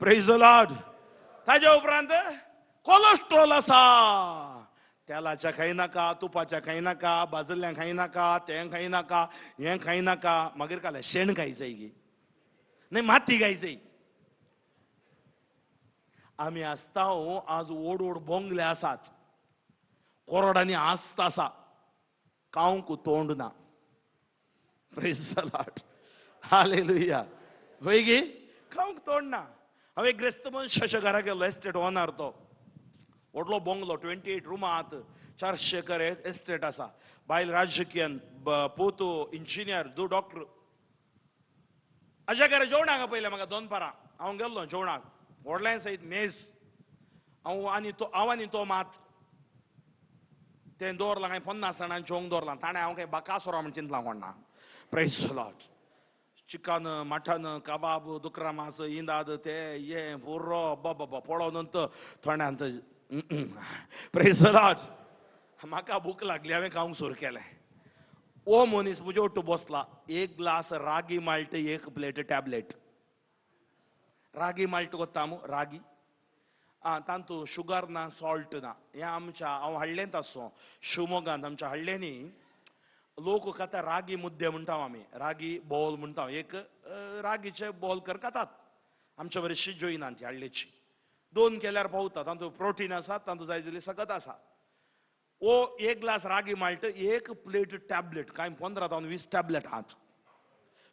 Praise the Lord. ताजे उपरांत कोलेस्ट्रॉल आसा, तेलाच्या खायनाका, तुपाच्या खायनाका, भाजल्ल्या खायनाका, तें खायनाका, हें खायनाका. मागीर कालें शेण खायचें की न्ही, माती खायची. आमी आसता आज ओड ओड बोंगले आसात, कोरडांनी आस्त आसा, खावंक तोंड ना. Praise the Lord, hallelujah. वय गी, खावंक तोंड ना. हांव एक ग्रेस्त मनशाच्या घरा गेलो, एस्टेट ओनर तो, व्हडलो बंगलो, 28 रुमां आहात, 400 एकर एस्टेट आसा. बायल राजकीयन, पूत इंजिनियर, दू डॉक्टर. अशा घरा जेवणाक पयलें म्हाका दोनपारां. हांव गेल्लो जेवणाक, व्हडलें सयत मेज. हांव आनी तो, हांव आनी तो मात तें दवरलां कांय 50 जाणां जेवंक दवरलां. ताणें हांव कांय बाकासोरा म्हण चिंतलां कोण ना. Praise the Lord. Chicken, mutton, kebab, दुकरा मांस, इंदाद, ते हें पुरो बाबा पळोवन थोड्यांत. Praise the Lord. म्हाका भूक लागली, हांवें खावंक सुरू केलें. ओ मनीस म्हजे ओट्टू बसला, 1 ग्लास रागी माल्ट, 1 प्लेट टॅबलेट. रागी माल्ट कोत्ता मू, रागी आं, तातूंत शुगर ना, सॉल्ट ना. हें आमच्या, हांव हाडलेंत आसो शिवमोगांत, आमच्या हाडल्यांनी लोक खाता रागी मुद्दे म्हणटा आमी, रागी बोल म्हणटा. एक रागीचे बोल कर खातात आमच्या बरी शिजोयना ती हाडलेची. 2 केल्यार पावता, तातूंत प्रोटीन आसा, तातूंत जाय जाल्यार सकत आसा. ओ 1 ग्लास रागी माल्ट, 1 प्लेट टॅबलेट, कांय 15 जावन 20 टॅबलेट आहात.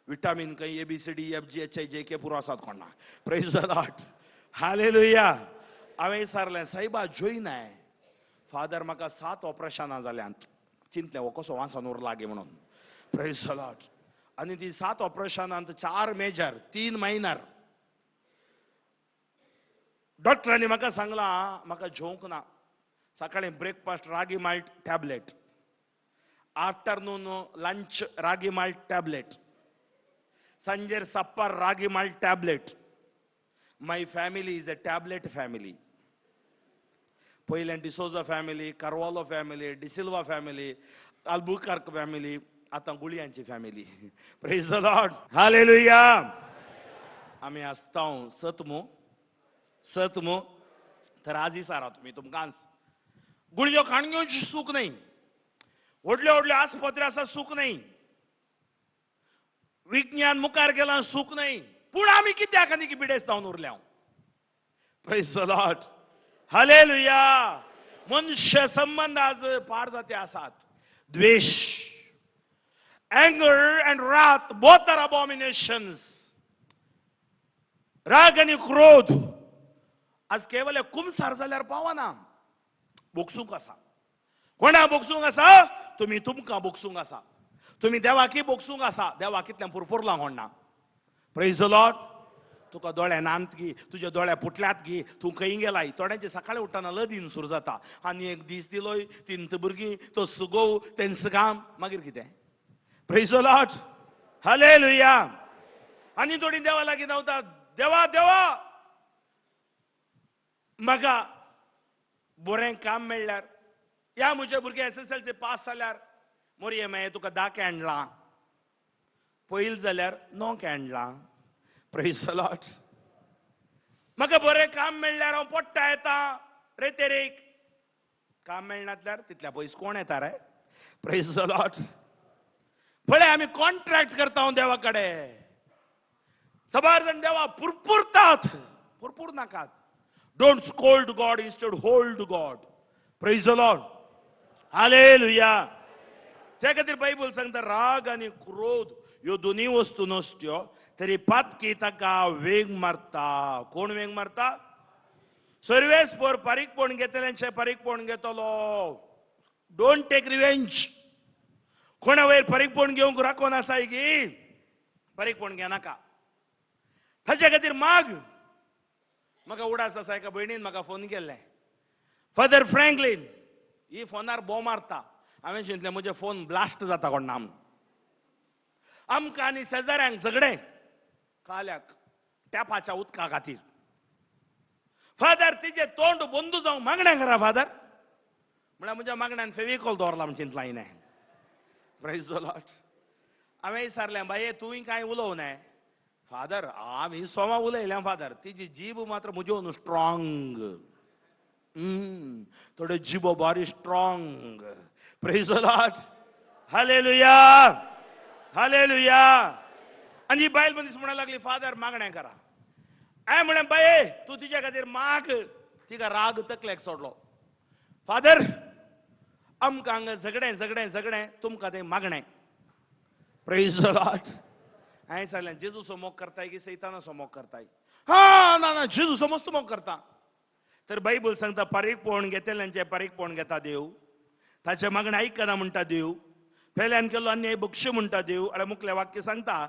विटामीन खंय A B C D F G H I J K पुरो आसात कोणा. Praise the Lord, hallelujah. हांवें विचारलें, सायबा जोयनाय फादर, म्हाका 7 ऑपरेशनां जाल्यांत. चिंतलें हो कसो वांचोन उरला गे म्हणून. Praise the Lord. आनी ती 7 ऑपरेशनांत 4 मेजर, 3 मायनर. डॉक्टरांनी म्हाका सांगलां म्हाका जेवंक ना. सकाळीं breakfast ragi malt tablet, afternoon lunch ragi malt tablet, सांजेर supper ragi malt tablet. My family is a tablet family. पयलें D'Souza family, Carvalho family, D'Silva family, Albuquerque family, आतां गुळयांची family. Praise the Lord, hallelujah. आमी आसता सत मू, सत मू, तर आज विचारा तुमी, तुमकां गुळयो खाण घेवची सूख न्हय, व्हडल्यो व्हडल्यो आस्पत्र्यो आसा सूख न्हय, विज्ञान मुखार गेलां सूख न्हय. पूण आमी कित्याक आनी पिडेस्त जावन उरल्या? Praise the Lord, hallelujah. मनुष्य संबंध आज पाड जाते आसात. द्वेश, anger and wrath both are abominations. राग आनी क्रोध आज केवल कुमसार जाल्यार पावना. बोगसूंक आसा. कोणा बोगसूंक आसा? तुमी तुमकां बोगसूंक आसा. तुमी देवाकी बोगसूंक आसा. देवा कितल्यां पुरपुरलां कोणना. Praise the Lord. तुका दोळे नात गी, तुजे दोळे फुटल्यात गी, तूं खंय गेलाय? थोड्यांचे सकाळी उठ्ठना लदीन सुरू जाता. आनी एक दीस दिलोय, तीन भुरगीं, तो सुगोव तेंच काम, मागीर कितें? Praise the Lord, hallelujah. आनी थोडीं देवा लागीं धांवता, देवा देवा म्हाका बरें काम मेळ्ळ्यार, या म्हजे भुरगे SSLC pass जाल्यार मोरये मागीर तुका 10 कॅन्डलां, पयल जाल्यार 9 कॅन्डलां. Praise the Lord. म्हाका बरें काम मेळ्ळ्यार हांव पोट्टा येता रे तेरेक. काम मेळनासल्यार तितल्या पयस कोण येता रे? Praise the Lord. पळय आमी कॉन्ट्रॅक्ट करता देवा कडेन. सबार जाण देवा पुरपुरतात. पुरपूर नाकात. Don't scold God, instead hold God. Praise the Lord, hallelujah. त्या खातीर बायबल सांगता राग आनी क्रोध ह्यो दोनूय वस्तू नसत्यो तरी पातकी ताका वेग मारता. कोण वेग मारता? सर्वेस्पर पारीकपण घेतल्यांचे पारीकपण घेतलो. Don't take revenge. कोणा वयर पारीकपण घेवंक राखोन आसाय की पारीकपण घेनाका. ताचे खातीर माग. म्हाका उडास आसा, एका भयणीन म्हाका फोन केल्लें, फादर फ्रँकलीन ही फोनार बोम मारता. हांवें चिंतलें म्हजें फोन ब्लास्ट जाता कोण ना. आमकां आनी शेजाऱ्यांक झगडें काल्याक टॅपाच्या उदका खातीर. फादर तिजें तोंड बंदू जावंक मागणें करा फादर. म्हळ्यार म्हज्या मागण्यान फेविकॉल दवरला म्हण चिंतलां हिणें. Praise the Lord. हांवें विचारलें, बाये तुवें कांय उलोवं न्हय? फादर हांवें सोमा उलयलें फादर, तिजी जीब मात्र म्हज्यो न्हू स्ट्रॉंग. थोड्यो जिबो बारी strong. Praise the Lord, hallelujah, hallelujah. आनी ही बायल मनीस म्हणूंक लागली, फादर मागणें करा. हांवें म्हणलें, बाये तूं तिच्या खातीर माग. तिका राग तकलेक सोडलो. फादर आमकां हांगा झगडें झगडें झगडें, तुमकां तें मागणें. Praise the Lord. हांवें सांगलें, जेजूचो मोग करताय की सैतानाचो मोग करताय? हा ना ना, जेजूचो मस्त मोग करता. तर बायबल सांगता पारीकपण घेतल्यांचें पारीकपण घेता देव, ताचें मागणें आयकना म्हणटा देव, पेल्यान केल्लो अन्याय बक्षी म्हणटा देव. आनी मुखलें वाक्य सांगता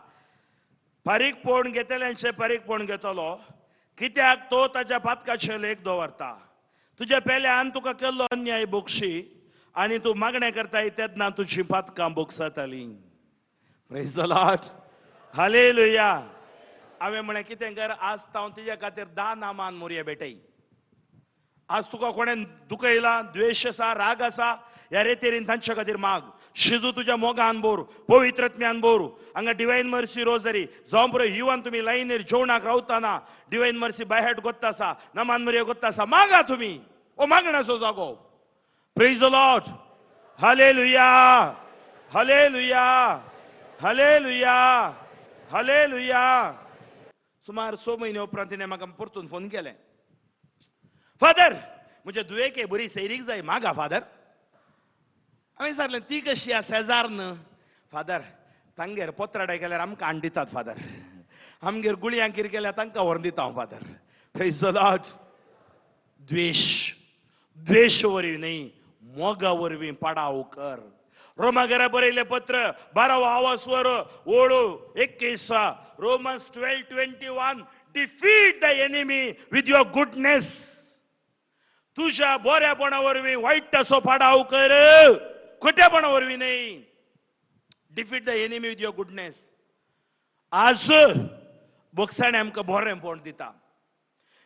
पारीकपण घेतल्यांचें पारीकपण घेतलो, कित्याक तो ताच्या पातकाचें लेख दवरता. तुज्या पेल्यान तुका केल्लो अन्याय बक्षी आनी तूं मागणें करताय तेन्ना तुजी पातकां बोगसतालीं. Praise the Lord, hallelujah. हांवें म्हणलें कितें कर, आज हांव तिज्या खातीर 10 नामान मोरये भेटय. आज तुका कोणें दुखयला, द्वेश आसा, राग आसा, ह्या रेतेरीन तांच्या खातीर माग. शिजू तुज्या मोगान बोर, पवित्रत्म्यान बोर. हांगा डिवायन मर्सी रोजरी जावं पुरो युवान तुमी लायनीर जेवणाक रावतना डिवायन मर्सी बायहाट गोत्ता आसा, नमान मोरये गोत्ता आसा, मागा तुमी. ओ मागण्याचो जागो. Praise the Lord, hallelujah, hallelujah, hallelujah, hallelujah. सुमार 6 म्हयने उपरांत तिणें म्हाका परतून फोन केलें, फादर म्हज्या दुयेके बरी सैरीक जाय, मागा फादर. हांवें विचारलें, ती कशी आसा शेजार न्हू? फादर तांगेर पोत्राडे गेल्यार आमकां हाडून दितात फादर, आमगेर गुळयांक कितें केल्यार तांकां व्हरून दिता हांव फादर. Praise the Lord. द्वेश, द्वेश वरवीं न्हय, मोगा वरवीं पाडाव कर. रोमा घरा बरयलें पत्र 12 आवासवर ओळू 21, Romans 12:21, defeat the enemy with your goodness. तुज्या बऱ्यापणा वरवीं वायटाचो पाडाव कर, खोट्यापणा वरवीं न्हय. Defeat the enemy with your goodness. आज बोगसाणे आमकां बरेंपण दिता,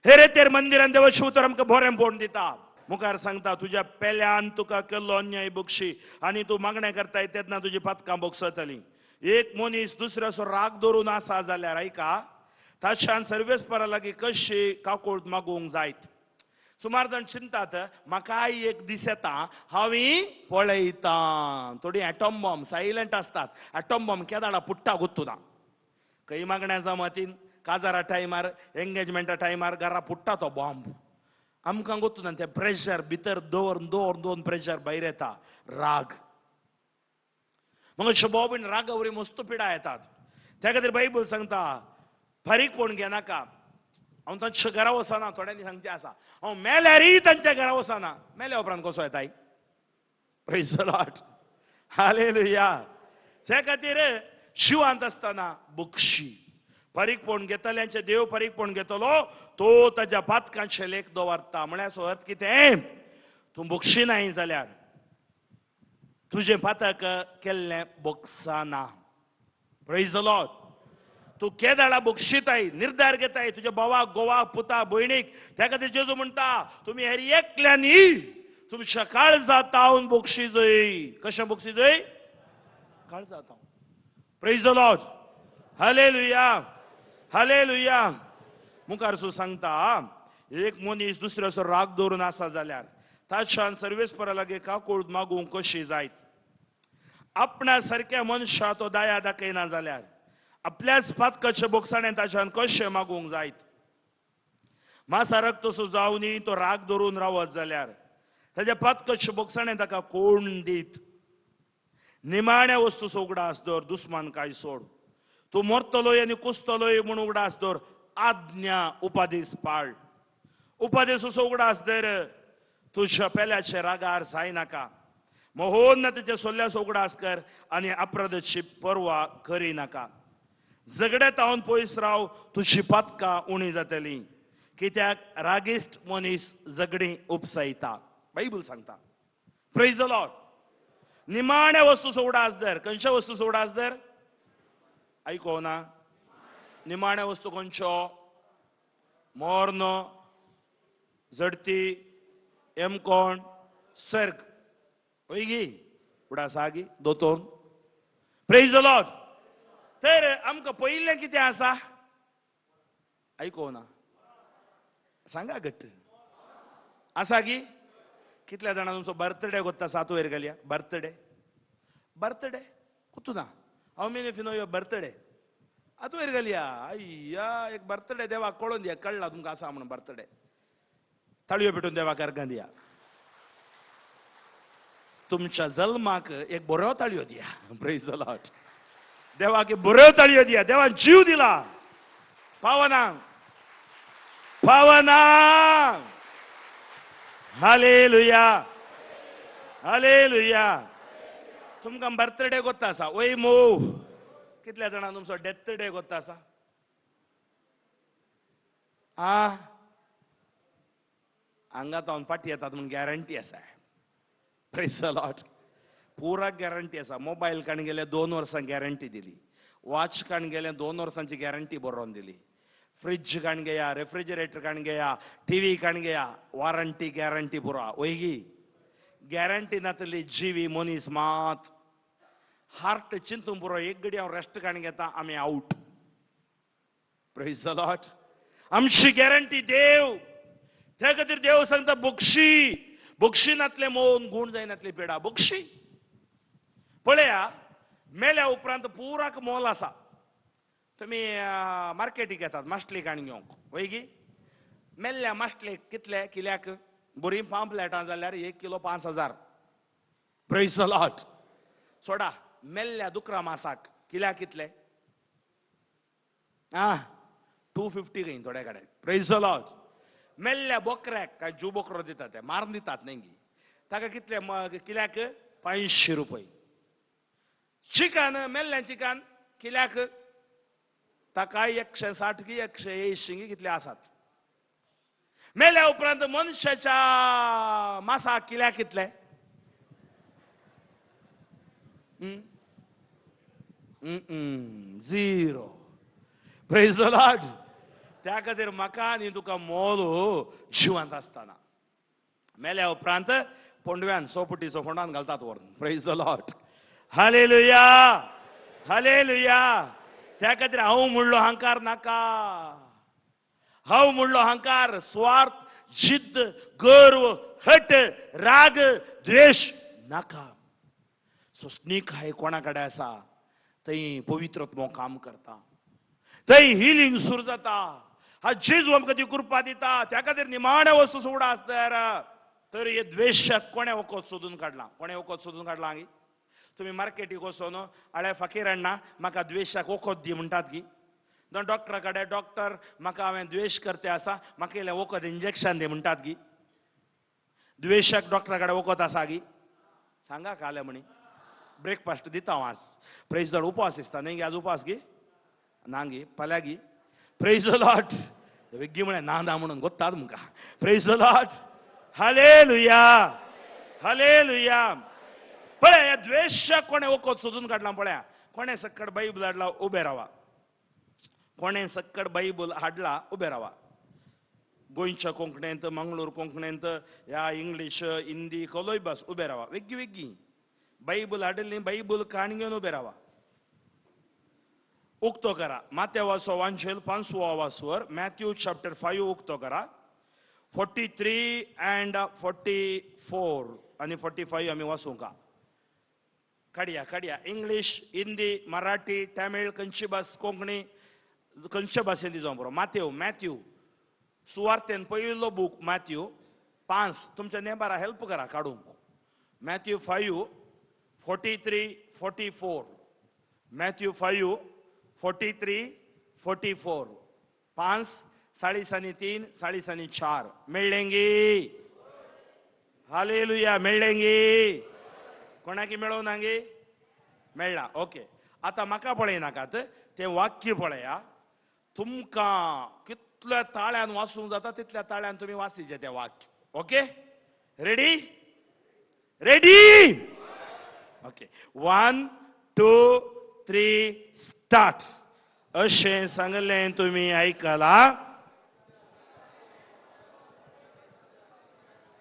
हेरेतेर मंदिरान देवाचें उतर आमकां बरेंपण दिता. मुखार सांगता तुज्या पेल्यान तुका केल्लो अन्याय बक्षी आनी तूं मागणें करताय तेन्ना तुजी पातकां बोगसतलीं. एक मनीस दुसऱ्याचो राग धरून आसा जाल्यार आयका, ताच्यान सर्वेस्परा लागीं कशी काकूळट मागूंक जायत. सुमार जाण चिंतात म्हाकाय एक दीस येता हांव पळयतां. थोडीं एटॉम बॉम्ब सायलंट आसतात, एटॉम बॉम्ब केदाळा पुट्टा गुत्तुना. खंय मागण्या जमातीन काजारा टायमार, एंगेजमेंटा टायमार घरा फुट्टा तो बॉम्ब. आमकां गोत्तू ना, तें प्रेशर भितर दवरून दवरून दवरून प्रेशर भायर येता, राग. मग शोभाव बीन रागावरी मस्त पिडा येतात. त्या खातीर बायबल सांगता फारीकपण घेनाका. हांव तांच्या घरा वचना, थोड्यांनी सांगचें आसा हांव मेल्यारय तांच्या घरा वचना. मेल्या उपरांत कसो येताय? Praise the Lord, hallelujah. त्या खातीर शिवांत आसतना बक्षी. फारीकपण घेतल्यांचे देव फारीकपण घेतलो, तो ताज्या पातकांचे लेख दवरता. म्हळ्यार सो अर्थ कितें, तूं बक्षी नाय जाल्यार तुजें पातक केल्लें बक्षाना. Praise the Lord. तूं केदाळा बक्षिताय, निर्धार घेताय तुज्या भावाक, गोवाक, पुता, भयणीक. त्या खातीर जेजू म्हणटा तुमी हेर एकल्यांनी तुमच्या काळजा तावन बक्षी जय. कशें बक्षी जय? काळजा तावन. Praise the Lord, hallelujah, hallelujah. मुखार सू सांगता एक मनीस दुसऱ्याचो राग दवरून आसा जाल्यार ताच्यान सर्वेस्परा लागीं काकूळ मागूंक कशी जायत? आपणा सारक्या मनशा तो दया दाखयना जाल्यार आपल्याच पातकाचे बोगसाणें ताच्यान कशें मागूंक जायत? मासारक तसो जावनी तो राग धरून रावत जाल्यार ताच्या पातकाचे बोगसाणें ताका कोण दीत? निमाण्या वस्तूचो उगडास दवर, दुस्मान काय सोड. तूं मरतलोय आनी कुसतलोय म्हूण उगडास दवर. आज्ञा उपादेश पाळ. उपादेश उगडास दर, तुज्या पेल्याचे रागार जायनाका. मोहन ना तुज्या सोल्ल्याचो उगडास कर आनी अपराधाची पर्वा करिनाका. झगड्यात हांव पयस राव, तुजी पातकां उणी जातली. कित्याक रागिश्ट मनीस झगडीं उपसायता. बायबल सांगता. Praise the Lord. निमाण्या वस्तूचो उगडास धर. खंयच्या वस्तूचो उगडास धर? आयको ना. निमाण्या वस्तू खंयचो? मोर्न, झडती, एमकोण, सर्ग. हय गी? उगडास आहा गी दोतोन? Praise the Lord. तर आमकां पयलें कितें आसा? आयको ना, सांगा घट्ट आसा की? कितल्या जाणां तुमचो बर्थडे कोत्ता? सात वयर घालया. बर्थडे, बर्थडे कोत्तू ना? How many of you know your birthday? आतां वयर घालया. अय्या, एक बर्थडे देवाक कळोवन दिया, कळ्ळा तुमकां आसा म्हणून बर्थडे. ताळयो पेटून देवाक अर्गां दिया. तुमच्या जल्माक एक बरो ताळयो दिया. Praise the Lord. देवाक एक बऱ्यो ताळयो दिया. देवान जीव दिला. पावना, पावना. Hallelujah, hallelujah. तुमकां बर्थडे कोत्ता आसा वय मोव? कितल्या जाणां तुमचो डेथ डे कोत्ता आसा? आ, हांगा तावन फाटी येतात म्हूण गॅरंटी आसा. Praise the Lord. पुरा गॅरंटी आसा. मोबायल काण गेले 2 वर्सां गॅरंटी दिली, वॉच काण गेले 2 वर्सांची गॅरंटी बरोवन दिली, फ्रिज काण घेया, रेफ्रिजरेटर काण घेया, टीव्ही काण घेया, वॉरंटी गॅरंटी पुरा. वय गी? गॅरंटी नातली जिवी मनीस मात हार्ट चिंतून पुरो. एक घडी हांव रेस्ट काण घेता, आमी आवट. Praise the Lord. आमची गॅरंटी देव. त्या खातीर देव सांगता बक्षी. बक्षी नातले मोन गूण जायनातली पेडा. बक्षी. पळया, मेल्या उपरांत पुराक मोल आसा. तुमी मार्केटीक येतात मासली काण घेवंक, वय गी? मेल्ल्या मासलेक कितले किल्याक? बरीं पांपलेटां जाल्यार 1 kilo 5000. Praise the Lord. सोडा, मेल्ल्या दुकरा मासाक किल्याक कितले? आं, 250 खंय थोड्या कडेन. Praise the Lord. मेल्ल्या बोकऱ्याक काय जीव बोकरो दितात, ते मारून दितात न्ही गी, ताका कितले किल्याक? 500 रुपये. चिकन, मेल्लें चिकन किल्याक? ताका 160 की 180 की कितले आसात. मेल्या उपरांत मनशाच्या मासाक किल्याक कितले? 0. Praise the Lord. त्या खातीर म्हाका आनी तुका मोल जिवांत आसतना. मेल्या उपरांत फोंडव्यान, सोपुटीचो फोंडान घालतात व्हरून. Praise the Lord. Hallelujah, hallelujah. त्या खातीर हांव म्हणलो अहंकार नाका. हांव म्हणलो अहंकार, स्वार्थ, जिद्द, गर्व, हट, राग, द्वेश नाका. सोंसणीकाय कोणा कडेन आसा थंय पवित्रत्व काम करता. थंय हिलिंग सुरू जाता. हा जेजू आमकां ती कृपा दिता. त्या खातीर निमाण्या वस्तू सोडा आसता तर हे द्वेशाक कोणें वखद सोदून काडलां? कोणें वखद सोदून काडलां गी? तुमी मार्केटीक वचोन आळे फकीरांना म्हाका द्वेशाक वखद दी म्हणटात गी? डॉक्टरा कडेन डॉक्टर म्हाका हांवें द्वेश करते आसा म्हाका इल्लें वखद इंजेक्शन दी म्हणटात गी? द्वेशाक डॉक्टरा कडेन वखद आसा गी? सांगा काले म्हणी ब्रेकफास्ट दिता हांव आज. प्रेज the उपास दिसता न्ही गी? आज उपास गी ना गी? फाल्यां गी? प्रेज the Lord. वेग्गी म्हळें ना ना म्हणून गोत्तात मुका. Praise the Lord. Hallelujah, hallelujah. पळया ह्या द्वेशाक कोणें वखद सोदून काडलां? पळया कोणें सक्कड बायबल हाडला उबें रावा. कोणें सक्कड बायबल हाडला उबें रावा. गोंयच्या कोंकणींत, मंगळूर कोंकणींत, ह्या इंग्लीश, हिंदी कोलोय भास उबें रावा. वेग्गी वेग्गी बायबल हाडिल्ली बायबल काण घेवन उबें रावा. उक्तो करा मातेवाचो वांजेल 5वो वासवर, मॅथ्यू चॅप्टर 5 उक्तो करा. 43 and 44 आनी 45 आमी वाचूंका. काडया काडया. इंग्लीश, हिंदी, मराठी, तमिळ, खंयची भास, कोंकणी, खंयच्या भाशेन ती जावं बरो. मातेव, मॅथ्यू सुवार्तेन पयलो बूक मॅथ्यू 5. तुमच्या नेबारा हेल्प करा काडूंक. मॅथ्यू 5 43 44. मॅथ्यू 5 43 44. 5 43 44. मेळ्ळेंगी? हालेलुया. मेळ्ळेंगी? कोणाकी मेळोवं नागी? मेळ्ळा. ओके, आतां म्हाका पळयनाकात, तें वाक्य पळया. तुमकां कितल्या ताळ्यान वाचूंक जाता तितल्या ताळ्यान तुमी वाचिचें तें वाक्य. Okay, ready? Ready? Okay, 1 2 3 start. अशें सांगलें तुमी आयकलां,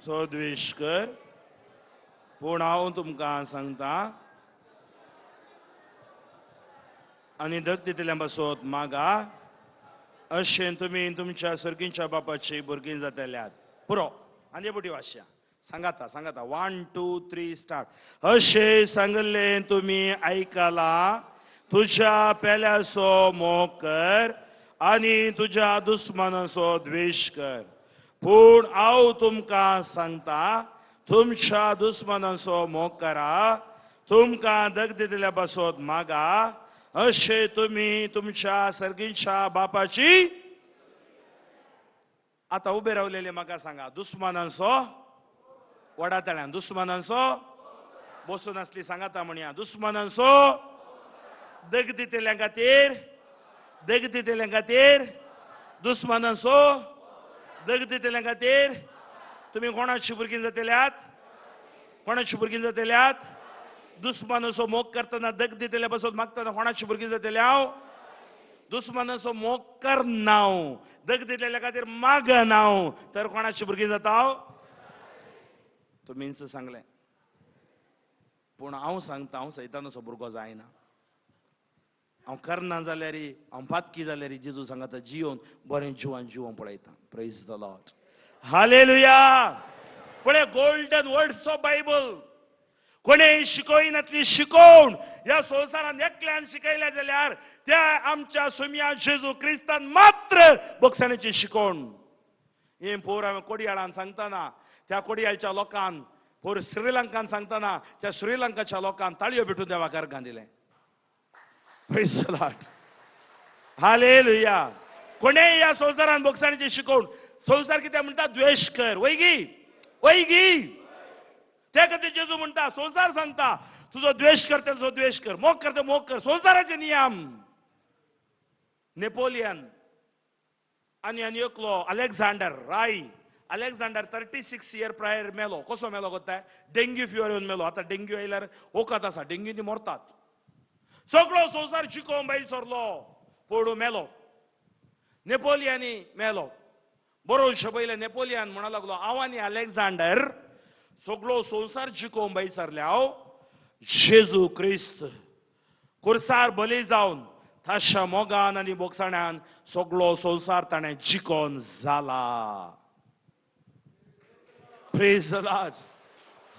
सो द्वेश कर, पूण हांव तुमकां सांगता आनी धक दितल्या पासत मागा, अशें तुमी तुमच्या सर्गींच्या बापाची भुरगीं जातल्यात. पुरो आनी बोटी वाचया. सांगाता सांगाता. 1 2 3 स्टार्ट. अशें सांगलें तुमी आयकलां, तुज्या पेल्याचो मोग कर आनी तुज्या दुस्मानाचो द्वेश कर, पूण हांव तुमकां सांगता तुमच्या दुस्मानाचो मोग करा, तुमकां धक दितल्या पासत मागा, अशें तुमी तुमच्या सर्गींच्या बापाची. आतां उबे रावलेले म्हाका सांगा, दुस्मानांचो वडा ताळ्यान, दुस्मानांचो बसून आसली सांगाता म्हणया, दुस्मानांचो दग दितल्या खातीर, दग दितल्या खातीर, दुस्मानांचो दग दितल्या खातीर तुमी कोणाची भुरगीं जातल्यात? कोणाची भुरगीं जातल्यात? दुस्मानाचो मोग करतना, दग दितल्या पासत मागतना कोणाची भुरगीं जातले हांव? दुस्मानाचो मोग करना, दग दितल्या खातीर मागना, तर कोणाची भुरगीं जाता हांव? तुमीच सांगलें, पूण हांव सांगता हांव सैतानाचो भुरगो जायना. हांव करना जाल्यार, हांव पातकी जाल्यार जेजू सांगता जियोन बरें जिवान जिवन पळयता. Praise the Lord. Hallelujah. पळय गोल्डन वर्ड्स ऑफ बायबल. कोणें शिकयनातली शिकोवन ह्या संवसारान एकल्यान शिकयल्या जाल्यार त्या आमच्या सुम्या जेजू क्रिस्तान मात्र बोगसाणेची शिकोवण. हें पोर हांवें कोडयाळान सांगतना त्या कोडयाळच्या लोकान, पोर श्रीलंकान सांगतना त्या श्रीलंकाच्या लोकान ताळयो भेटून देवाक अर्गां दिलें. Praise the Lord. Hallelujah. कोणें ह्या संवसारान बोगसाणेची शिकोवन, संवसार कितें म्हणटा? द्वेश कर. वयगी वयगी. त्या खातीर जेजू म्हणटा, संवसार सांगता तुजो द्वेश करता तुजो द्वेश कर, मोग करता मोग कर. संवसाराचे नियम. नेपोलियन आनी आनी एकलो अलेक्झांडर राय, अलेक्झांडर 36 इयर प्रायर मेलो. कसो मेलो कोत्ताय? डेंग्यू फिवर येवन मेलो. आतां डेंग्यू आयल्यार वखद आसा, डेंग्यू ती मरतात. सगळो संवसार जिकोवन भायर सरलो, पोडू मेलो. नेपोलियनी मेलो. बरोवचे पयलें नेपोलियन म्हणूंक लागलो, हांव आनी अलेक्झांडर सगळो संवसार जिकोवन भायर सरले. हांव जेजू क्रिस्त कुर्सार बली जावन ताच्या मोगान आनी बोगसाण्यान सगळो संवसार ताणें जिकोवन जाला. Praise the Lord.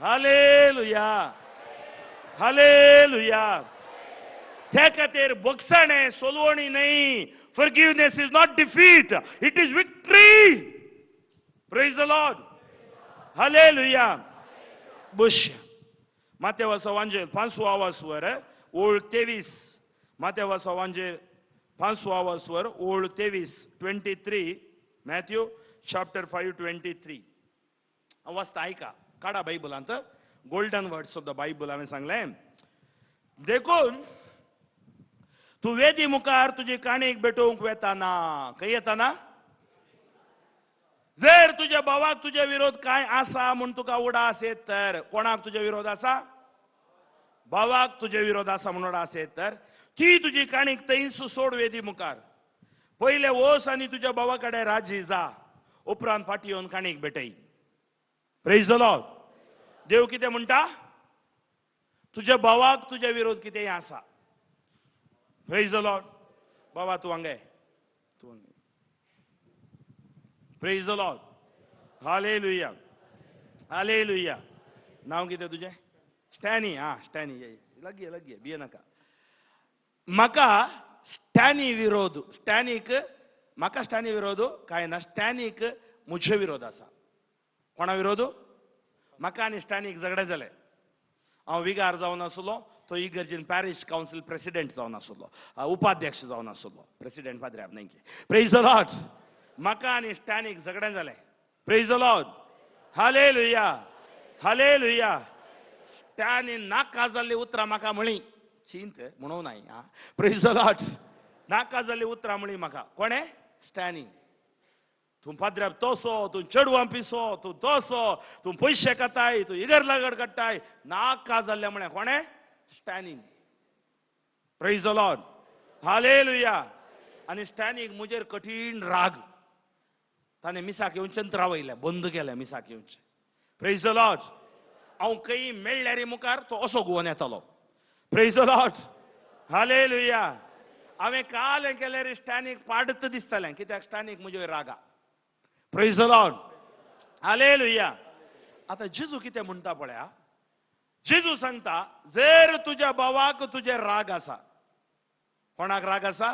Hallelujah. Hallelujah. त्या खातीर भोगसाणें सोलवणी न्हय. Forgiveness is not defeat, it is victory. Praise the Lord. Hallelujah. Bush मातेवासा वांजेल 5 वर ओळ 23. मातेवासा वांजेल 5 वर ओळ 23, 23. Matthew chapter 5:23 वाचता, ऐका. काडा बायबलांत, golden words of the Bible. हांवें सांगलें, देखून तूं वेदी मुखार तुजी काणीक भेटोवंक वेताना, खंय येताना, जर तुज्या भावाक तुजे विरोध काय आसा म्हूण तुका उडास येत तर, कोणाक तुजे विरोध आसा? भावाक तुजे विरोध आसा म्हणून उडास येत तर, ती तुजी काणीक थंयच सोड वेदी मुखार. पयले वोस आनी तुज्या भावा कडेन राजी जा, उपरांत फाटी येवन काणीक भेटय. Praise the Lord. देव कितें म्हणटा? तुज्या भावाक तुजे विरोध कितेंय आसा. Praise the Lord. बाबा, तूं हांगा, तूं हांगा. Praise the Lord. Hallelujah, hallelujah. नांव कितें तुजें? स्टॅनी. हा, स्टॅनी, लागीं लागीं, भिये नाका. म्हाका स्टॅनी विरोध, स्टॅनीक म्हाका स्टॅनी विरोध काय ना. स्टॅनीक म्हजे विरोध आसा. कोणा विरोध? म्हाका आनी स्टॅनीक झगडे जाले. हांव विगार जावन आसलो, तो इगर्जीन पॅरिश कावन्सील प्रेसिडेंट जावन आसलो, उपाध्यक्ष जावन आसलो. प्रेसिडेंट पाद्र्याब न्हय. Praise the Lord. म्हाका आनी स्टॅनीक झगडें जालें. Praise the Lord. Hallelujah, hallelujah. Stany नाका जाल्ली उतरां म्हाका म्हळी. चिंत म्हणूं नाय. आं, praise the Lord. नाका जाल्ली उतरां म्हळी म्हाका. कोणें? स्टॅनी. तूं पाद्र्याब तसो, तूं चेडवां पिसो, तूं तसो, तूं पयशे खाताय, तूं इगर लागड काडटाय. नाका जाल्लें म्हळें. कोणें? स्टॅनीन. Praise the Lord. Hallelujah. आनी स्टॅनीक म्हजेर कठीण राग. ताणें मिसाक येवचें रावयलें, बंद केलें मिसाक येवचें. Praise the Lord. हांव खंय मेळ्ळ्यार मुखार तो असो घुंवोन येतालो. Praise the Lord. Hallelujah. हांवें काल हें केल्यार स्टॅनीक पाडत दिसतालें, कित्याक स्टॅनीक म्हजेर रागा. Praise the Lord. Hallelujah. आतां जेजू कितें म्हणटा पळया. जेजू सांगता, जर तुज्या भावाक तुजे राग आसा. कोणाक राग आसा?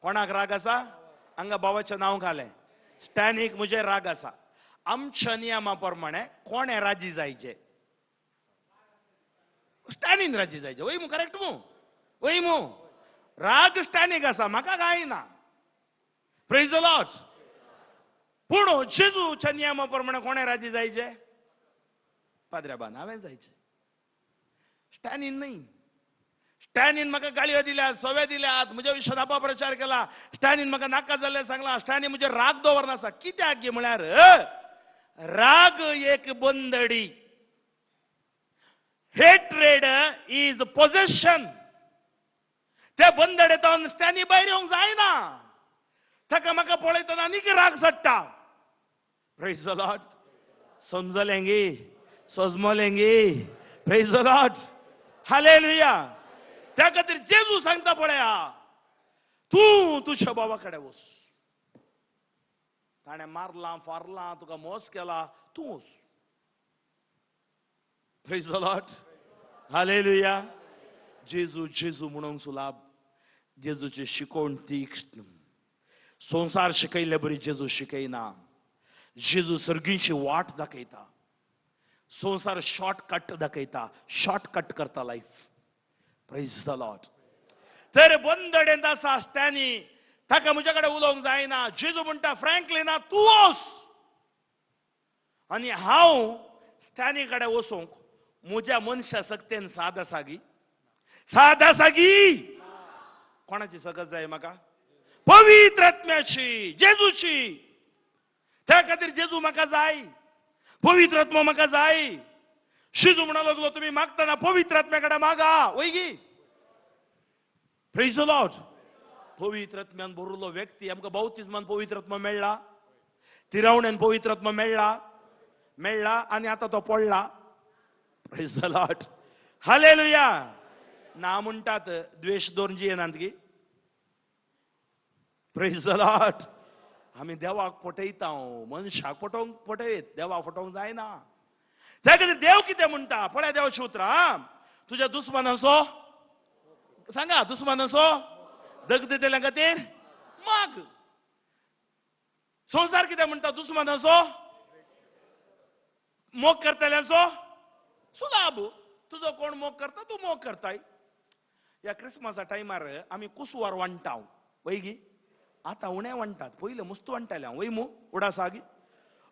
कोणाक राग आसा? हांगा भावाचें नांव घालें. स्टॅनीक म्हजे राग आसा. आमच्या नियमा प्रमाणे कोणें राजी जायचे? स्टॅनीन राजी जायचे. वय मू? करेक्ट मू? वय मू? राग स्टॅनीक आसा, म्हाका कांय ना. Praise the Lord. पूण जेजूच्या नियमा प्रमाणे कोणें राजी जायचे? पाद्र्याबान हांवें जायचें, स्टॅनीन न्हय. स्टॅनीन म्हाका गाळयो दिल्यात, सवे दिल्यात, म्हज्या विशयान अपप्रचार केला. स्टॅनीन म्हाका नाका जाल्लें सांगलां. स्टॅनी म्हजेर राग दवरना आसा. कित्याक गी म्हळ्यार राग एक बंदडी. Hatred is possession. त्या बंदडेंत स्टॅनी भायर येवंक जायना. ताका म्हाका पळयतना आनीक राग चडटा. Praise the Lord. समजलें गी? सजमलें गी? Praise the Lord. Hallelujah. त्या खातीर जेजू सांगता पळया, तूं तुज्या भावा कडेन वच. ताणें मारलां, फारलां, तुका मोस केला, तूं वच. Praise the Lord. Hallelujah. जेजू जेजू म्हणूंक सुलाभ. जेजूची शिकवण तीक्ष्ण. संवसार शिकयल्ले बरी जेजू शिकयना. जेजू सर्गींची वाट दाखयता. संवसार शॉर्टकट दाखयता, शॉर्टकट करता लायफ. Praise the Lord. तर बंदडेंत आसा स्टॅनी, ताका म्हज्या कडेन उलोवंक जायना. जेजू म्हणटा, फ्रँकलिना, तूं वच. आनी हांव स्टॅनी कडेन वचूंक म्हज्या मनशा सक्तेन साद आसा गी? साद आसा गी? कोणाची सकत जाय म्हाका? पवित्र आत्म्याची, जेजूची. त्या खातीर जेजू म्हाका जाय, पवित्र आत्मो म्हाका जाय. जेजू म्हणूंक लागलो, तुमी मागतना पवित्र आत्म्या कडेन मागा. वय गी? Praise the Lord. पवित्र आत्म्यान भरिल्लो व्यक्ती. आमकां बाउतीज्मान पवित्र आत्मो मेळ्ळा, तिरावणेन पवित्र आत्मो मेळ्ळा, मेळ्ळा आनी आतां तो पडला. Praise the Lord. Hallelujah. ना म्हणटात, द्वेश दवरून जियेनात गी? Praise the Lord. आमी देवाक फटयता. मनशाक फटोवंक फटयत, देवाक फटोवंक जायना. त्या खातीर देव कितें म्हणटा पळय, देवाची उतरां, तुज्या दुस्मानाचो सांगा, दुस्मानाचो दग दितल्या खातीर माग. संवसार कितें म्हणटा? दुस्मानाचो मोग करतल्यांचो सुलाभ. तुजो कोण मोग करता, तूं मोग करताय. ह्या क्रिसमसा टायमार आमी कुसवार वांट्टा वय गी? आतां उणें वांट्टात, पयलें मस्त वांट्टाले हांव वय मू उडासा गी?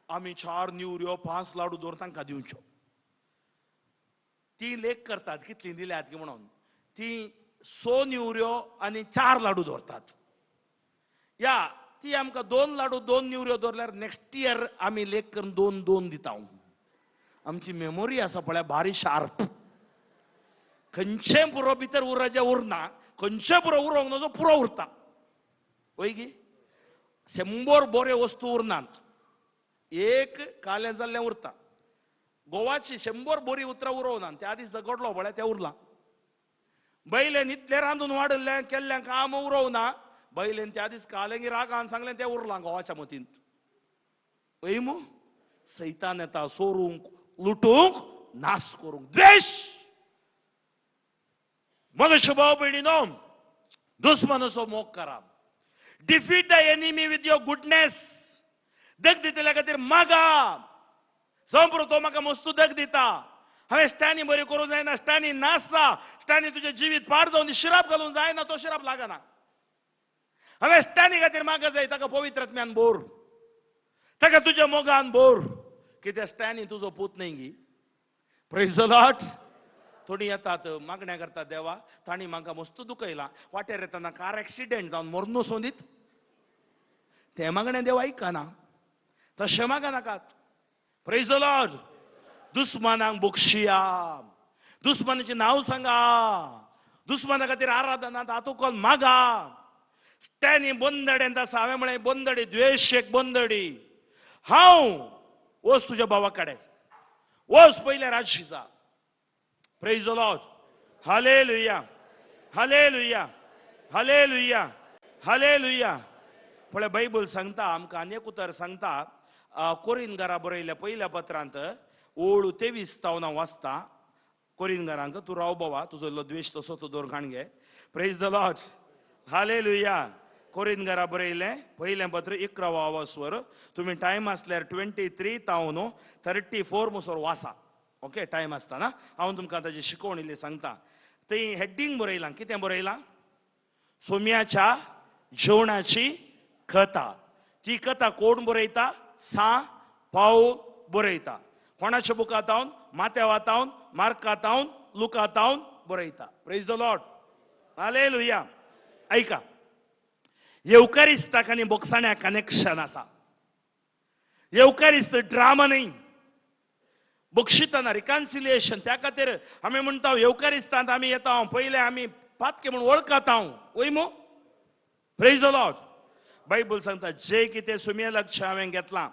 आमी 4 नेवऱ्यो 5 लाडू दवर तांकां दिवच्यो. ती लेख करतात कितलीं दिल्यात की म्हणून. ती 100 नेवऱ्यो आनी 4 लाडू दवरतात. या ती आमकां 2 लाडू 2 नेवऱ्यो दवरल्यार नेक्स्ट इयर आमी लेख करून 2 2 दिता. आमची मेमोरी आसा पळय भारी शार्प. खंयचें पुरो भितर उराचें उरना, खंयचें पुरो उरोंक नजो पुरो उरता वय गी? 100 बऱ्यो वस्तू उरनात, एक कालें जाल्लें उरता. गोवाची 100 बरी उतरां उरोवना, त्या दीस झगडलो पळय तें उरलां. बैलेन इतलें रांदून वाडलें केल्लें काम उरोवना, बैलेन त्या दीस कालेंगी रागान सांगलें तें उरलां गोवाच्या मतींत. वय मू? सैतान येता सोरूंक, लुटूंक, नाश करूंक. द्वेश. मग भाव भयणीनो, दुस्मनाचो मोग करा. Defeat the enemy with your goodness. दग दितल्या खातीर मागा. संप्र तो म्हाका मस्तू दग दिता, हांवें स्टॅनी बरी करूंक जायना, स्टॅनी नासता, स्टॅनी तुजें जिवीत पाड जावन शिराप घालूंक जायना, तो शिराप लागना. हांवें स्टॅनी खातीर मागा जाय, ताका पवित्र आत्म्यान बोर, ताका तुज्या मोगान बोर. कित्याक स्टॅनी तुजो पूत न्हय गी? Praise the Lord. थोडीं येतात मागण्या करतात, देवा तांणी म्हाका मस्त दुखयलां, वाटेर येतना कार एक्सिडेंट जावन मरनू सोदीत. तें मागणें देव आयकना, तशें मागा नाकात. Praise the Lord. दुस्मानांक बक्षिया, दुस्मानाचें नांव सांगा, दुस्माना खातीर आराधना तातूंत मागा. स्टॅनी बंदडेंत आसा. हांवें म्हळें बंदडी, द्वेश एक बंदडी. हांव वच तुज्या भावा कडेन, वच पयल्या राशीचा. Praise the Lord. Hallelujah, hallelujah, hallelujah, hallelujah. पळय बायबल सांगता आमकां आनी एक उतर सांगता. कोरिनगारा बरयल्या पयल्या पत्रांत ओळ 23 तावन हांव वाचता. कोरिनगारांक तूं राव बाबा, तुजो इल्लो द्वेश तसो तूं दवर घाण घे. Praise the Lord. Hallelujah. कोरिनगारा बरयलें पयलें पत्र 11 आवासवर तुमी टायम आसल्यार 23 तावन 34 मुसोर वासा. ओके, टायम आसतना हांव तुमकां ताजी शिकवण इल्ली सांगता. थंय हेडींग बरयलां, कितें बरयलां? सोम्याच्या जेवणाची कथा. ती कथा कोण बरयता? सा पावल बरयता. कोणाच्या बुकांत? माथ्यावातावन, मार्कातावन, लुकातावन बरयता. Praise the Lord. Hallelujah. आयका, येवकारिस्ताक आनी बोक्साण्या कनेक्शन आसा. येवकारिस्त ड्रामा न्हय, बक्षिताना रिकॉन्सिलिएशन. त्या खातीर आमी म्हणटा येवकारिस्तांत आमी येता, पयले आमी पातके म्हूण वळखता वय मू? Praise the Lord. Bible सांगता जे कितें सुमये लक्ष हांवें घेतलां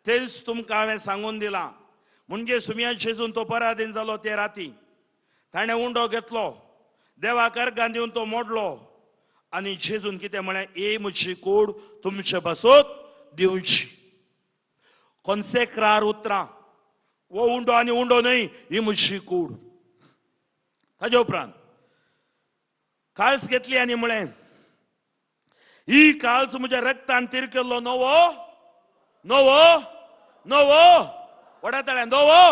तेच तुमकां हांवें सांगून दिलां. म्हणजे सुमया जेजून तो पराधीन जालो ते राती ताणें उंडो घेतलो, देवाक अर्गां दिवन तो मोडलो आनी जेजून कितें म्हळें? ए म्हजी कूड तुमचे पासत दिवची. कॉन्सेक्रार उतरां, वो उंडो आनी उंडो न्हय, ही म्हजी कूड. ताजे उपरांत काळस घेतली आनी म्हळें, ही काळस म्हज्या रक्तान तिरकेल्लो नवो नवो नवो व्हडा तळ्यान नवो.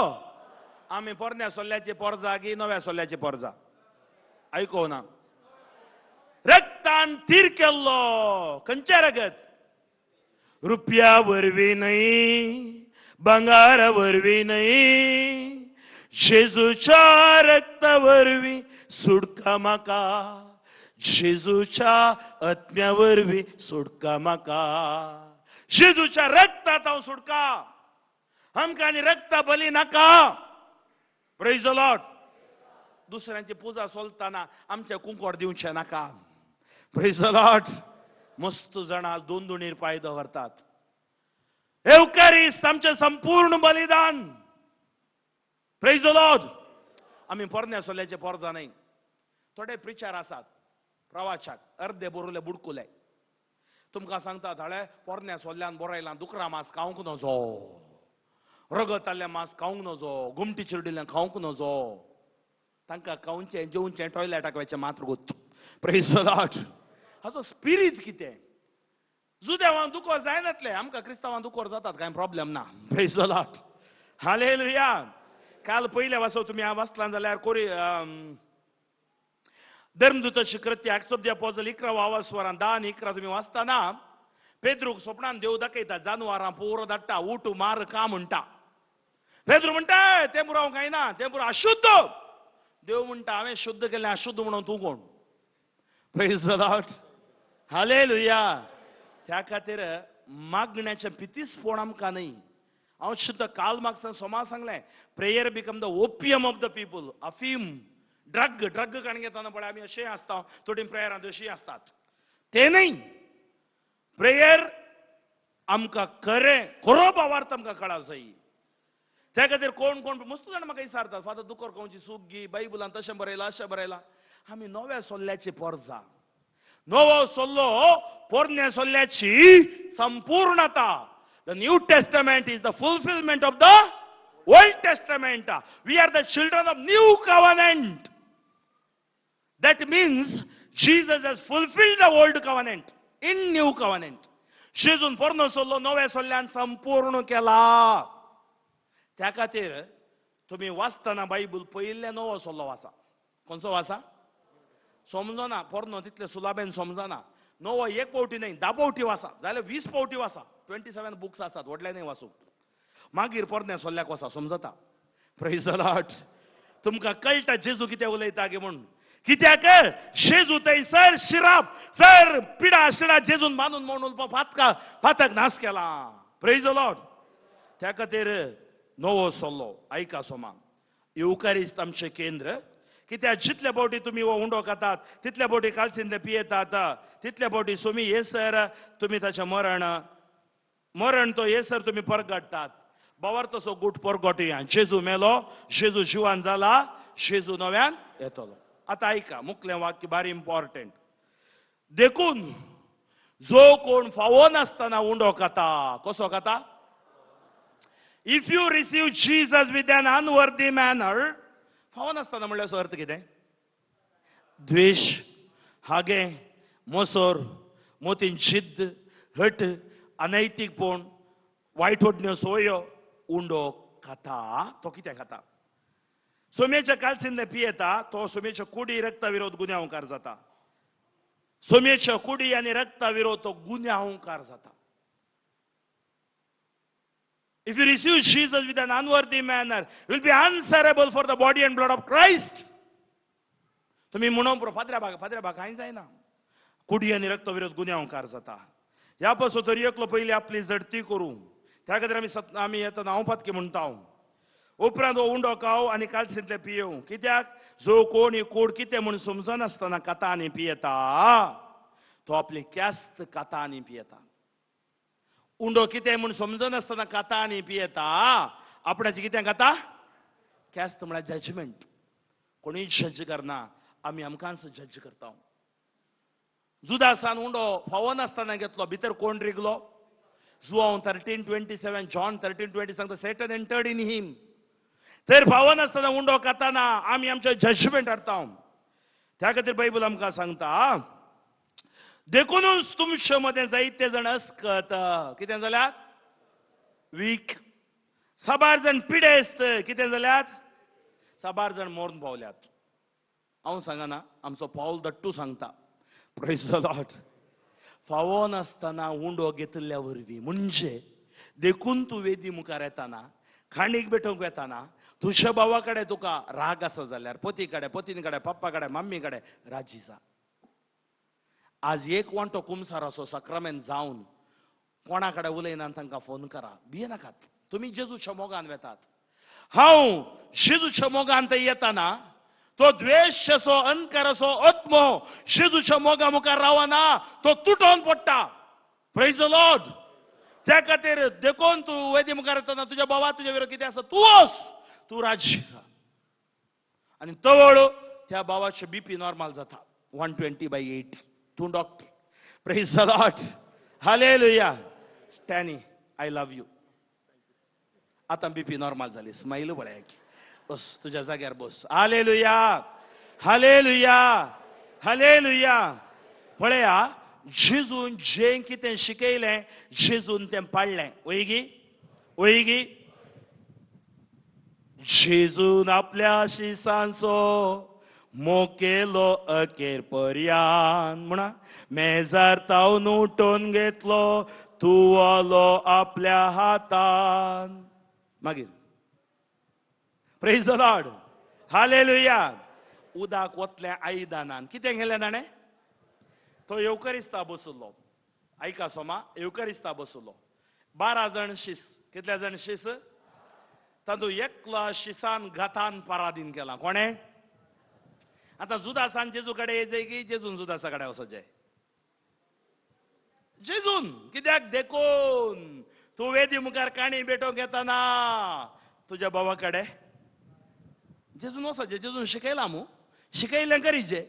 आमी पोरण्या सोल्ल्याची पोरजा गी नव्या सोल्ल्याची पोरजा? आयको ना. रक्तान तीर केल्लो. खंयचें रगत? रुपया वरवीं न्हय, भांगारा वरवीं न्हय, जेजूच्या रक्ता वरवीं सुटका म्हाका, जेजूच्या आत्म्या वरवीं सुटका म्हाका. जेजूच्या रक्तात हांव सुटका. आमकां आनी रक्ता बली नाका. Praise the Lord. दुसऱ्यांची पुजा सोलतना आमचे कुंकोड दिवचें नाका. Praise the Lord. मस्त जाणां दोन दोनीर पांय दवरतात. येवकारिस्त आमचें संपूर्ण बलिदान. Praise the Lord. आमी पोरण्या सोल्याचे पोरजा न्हय. थोडे प्रिचार आसात, प्रवाचाक अर्दे बोरुले बुडकुले तुमकां सांगतात, हाळे पोरण्या सोल्ल्यान बरयलां दुकरा मांस खावंक नजो, रगत आल्लें मांस खावंक नजो, गुमटी चिरडिल्लें खावंक नजो. तांकां खावचें जेवचें टॉयलेटाक वचचें मात्र गोत. Praise the Lord. हाचो स्पिरीत कितें? जुदेवांक दुकोर जायनातले, आमकां क्रिस्तांवांक दुकोर जातात, कांय प्रॉब्लेम ना. Praise the Lord. Hallelujah. काल पयले वाचो तुमी वाचलां जाल्यार कोरी धर्मदूताची कृत्य Acts of the apostle 11 वावस्वरां 10 आनी 11 तुमी वाचतना पेद्रूक सोपणान देव दाखयता, जानवरां पुरो धाडटा, उठ मार का म्हणटा. पेद्रू म्हणटा तें पुरो हांव खायना, तें पुरो अशुद्ध. देव म्हणटा हांवें शुद्ध केलें, अशुद्ध म्हणून तूं कोण? Praise the Lord. Hallelujah. त्या खातीर मागण्याचें पितीसपण आमकां न्हय. हांव शुद्ध काल मार्क्सान सोमा सांगलें, prayer become the opium of the people. अफीम, ड्रग, ड्रग काण घेतना पळय आमी अशें आसता, थोडीं प्रेयरां तशीं आसतात. तें न्हय. प्रेयर आमकां खरें खरो भावार्थ आमकां कळा जाय. त्या खातीर कोण कोण मस्त जाण म्हाका विचारतात, फादर दुकोर खावची सुगी, बायबलान तशें बरयलां अशें बरयलां. आमी नव्या सोल्ल्याची पोरजा, नवो सोल्लो पोरण्या सोल्ल्याची संपूर्णता. The New Testament is the fulfillment of the Old Testament. We are the children of new covenant. That means Jesus has fulfilled the old covenant in new covenant. जेजून पोरनो सोल्लो नव्या सोल्ल्यान संपूर्ण केला. त्या खातीर तुमी वाचतना बायबल पयिल्ले नवो सोल्लो वाचा. खंयचो वाचा? समजना पोरनो तितले सुलाबेन समजना. नवो एक पावटी न्हय 10 पावटी वाचा, जाल्यार 20 पावटी वाचा. 27 बुक्स आसात, व्हडले न्हय वाचूंक. मागीर पोरण्या सोल्ल्याक वाचा, समजता. Praise the Lord. तुमकां कळटा जेजू कितें उलयता गे म्हूण. कित्याक जेजू थंयसर शिराप सर पिडा शिडा जेजून बांदून म्हणून फातका फातक नाश केला. Praise the Lord. त्या खातीर नवो सोल्लो आयका सोमा. येवकारिस्त आमचें केंद्र. कित्याक जितले फावटी तुमी हो उंडो खातात तितले फावटी कालसिंदे पियेतात, तितले फावटी सुमी येसर तुमी ताचें मरण मरण तो येसर तुमी परगटतात. बावर तसो गूट परगटया. जेजू मेलो, जेजू जिवान जाला, जेजू नव्यान येतलो. आतां आयका मुखलें वाक्य भारी इम्पॉर्टंट. देखून जो कोण फावो नासतना उंडो खाता, कसो खाता? If you receive Jesus with an unworthy manner, फावो नासतना म्हणल्यार अर्थ कितें? द्वेश, हागे, मोसोर, मोतीन जिद्द, हट, अनैतीकपण, वायट ओडण्यो सोयो, उंडो खाता तो कितें खाता? सोम्याच्या कालसिंदे पियेता तो सोम्याच्या कुडी रक्ता विरोध गुन्यांवकार जाता. सोम्याच्या कुडी आनी रक्ता विरोध तो गुन्यांवकार जाता. If you receive Jesus with an unworthy manner, you will be answerable for the body and blood of Christ. तुम्ही म्हणून पुरो फादऱ्या भाग, फादऱ्या भाग कांय जायना. कुडी आनी रक्तविरोध गुन्यांवकार जाता. ह्या पासून तरी एकलो पयली आपली झडती करूं. त्या खातीर आमी आमी येतना हांव पातकी म्हणटा. उपरांत हो उंडो खाव आनी कालसिंतले पियेवं. कित्याक जो कोण ही कोड कितें म्हूण समजनासतना खाता आनी पियेता तो आपली क्यास्त खाता आनी पियेता. उंडो कितें म्हूण समजनासतना खाता आनी पियेता आपणाचें कितें खाता? क्यास्त म्हळ्यार जजमेंट. कोणीय जज करना, आमी आमकांच जज करता. जुदासान उंडो फावो नासतना घेतलो, भितर कोण रिगलो? जुआंव 13:27, जॉन 13:20 सांगता सेटन एंटर्ड इन हिम. तर फावो नासतना उंडो खाताना आमी आमचें जजमेंट हाडटा. त्या खातीर बायबल आमकां सांगता, देखूनच तुमचे मदें जायते जाण अस्कत कितें जाल्यात? वीक. साबार जाण पिडेस्त कितें जाल्यात? साबार जाण मरून पावल्यात. हांव सांगना, आमचो पावल दट्टू सांगता. Praise the Lord. फावो नासतना उंडो घेतिल्ल्या वरवीं म्हणजे देखून तूं वेदी मुखार येताना, खाणीक भेटोवंक वेताना, तुज्या भावा कडेन तुका राग आसा जाल्यार पती कडेन, पतीन कडेन, पप्पा कडेन, मम्मी कडेन राजी जा. आज एक वांटो कुमसाराचो साक्रामेंत जावन कोणा कडेन उलयना तांकां फोन करा, भियेनाकात. तुमी जेजूच्या मोगान वेतात. हांव जेजूच्या मोगान थंय येताना तो द्वेशाचो, अहंकाराचो आत्मो जेजूच्या मोगा मुखार रावना, तो तुटोन पडटा. Praise the Lord. त्या खातीर देखून तूं वेदी मुखार येतना तुज्या भावा तुज्या विरोध कितें आसा तूं वच, तूं राजी जा. आनी तवळ त्या भावाचें बीपी नॉर्मल जाता 120/8. तूं doctor. Praise the Lord. Hallelujah. Stanley, I love you. आतां बीपी नॉर्मल जाली, स्मायल पळय. बस तुज्या जाग्यार बस. Hallelujah, hallelujah, hallelujah. पळया, जेजून जें कितें शिकयलें जेजून तें पाळ्ळें. वयगी वयगी? जेजून आपल्या शिसांचो मोग केलो अखेर पर्यान म्हणा, मेजार तावन उठोवन घेतलो तुवालो आपल्या हातान. मागीर प्रेज the Lord, hallelujah. उदक वतलें आयदनान कितें केलें ताणें? तो येवकरिस्ता बसलो. आयका सोमा, येवकरिस्ता बसलो. 12 जाण शीस. कितले जाण शीस? तातूंत एकलो शिसान घातान पराधीन केला. कोणें? आतां जुदासान जेजू कडेन येयचे की जेजून जुदासा कडेन वचचें? जेजून. कित्याक? देखून तूं वेदी मुखार काणी भेटोवंक येताना तुज्या भावा कडेन जेजून वचचें. जेजून शिकयलां मू, शिकयलें करीचें.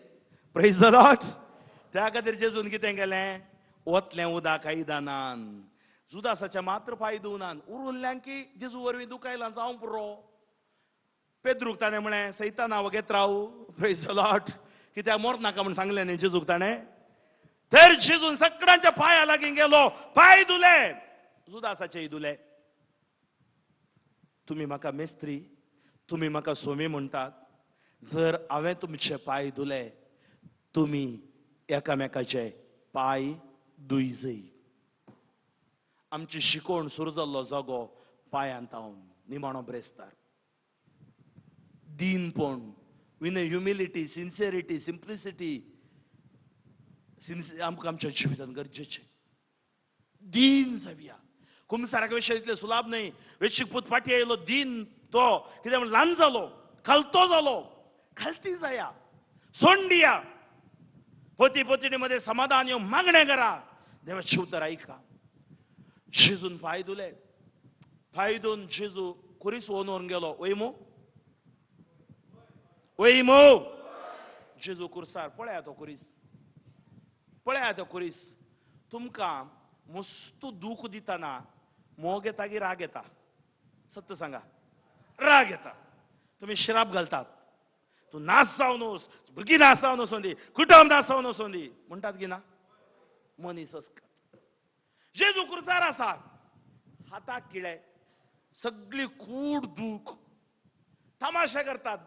Praise the Lord. त्या खातीर जेजून कितें केलें? वतलें उदक आयदनान जुदासाचें मात्र पांय धुवनान, उरुल्ल्यान की जेजू वरवीं दुखायलां जावं पुरो. पेद्रूक ताणें म्हळें सैताना वगेत राव. प्रेज the Lord. कित्याक मोर नाका म्हूण सांगलें न्ही जेजूक ताणें. तर जेजून सगळ्यांच्या पांया लागीं गेलो, पांय धुले, जुदासाचेय धुले. तुमी म्हाका मेस्त्री, तुमी म्हाका सोमी म्हणटात, जर हांवें तुमचे पांय धुले तुमी एकामेकाचे पांय दुयजय. आमची शिकोवण सुरू जाल्लो जागो पांयांत हांव निमाणो ब्रेस्तार. दीनपण, विनय, ह्युमिलिटी, सिन्सियरिटी, सिम्प्लिसिटी आमकां आमच्या जिवितांत गरजेचें. दीन जावया. कुमसाराक विशय इतले सुलाभ न्हय. वेशीक पूत फाटी आयलो दीन, तो कितें म्हण ल्हान जालो, खालतो जालो. खालती जाया, सोंडिया. पोती पोतिणी मध्ये समाधान येवं मागणें करा. देवाचें उतर आयका. जेजून पांय धुले. पांय धुवन जेजू खुरीस ओनून गेलो. वय मू, वय मू. जेजू खुर्सार पळया तो खुरीस, पळया तो खुरीस. तुमकां मस्तू दूख दितना मोग येता की राग येता? सत्य सांगा, राग येता. तुमी शिराप घालतात, तूं नाश जावन वच, भुरगीं नाश जावन वचूं दी, कुटुंब नाश जावन वचूं दी म्हणटात की ना? मनीस जेजू खुर्सार आसा, हाताक किळे, सगळी कूड दूख, तमाशा करतात,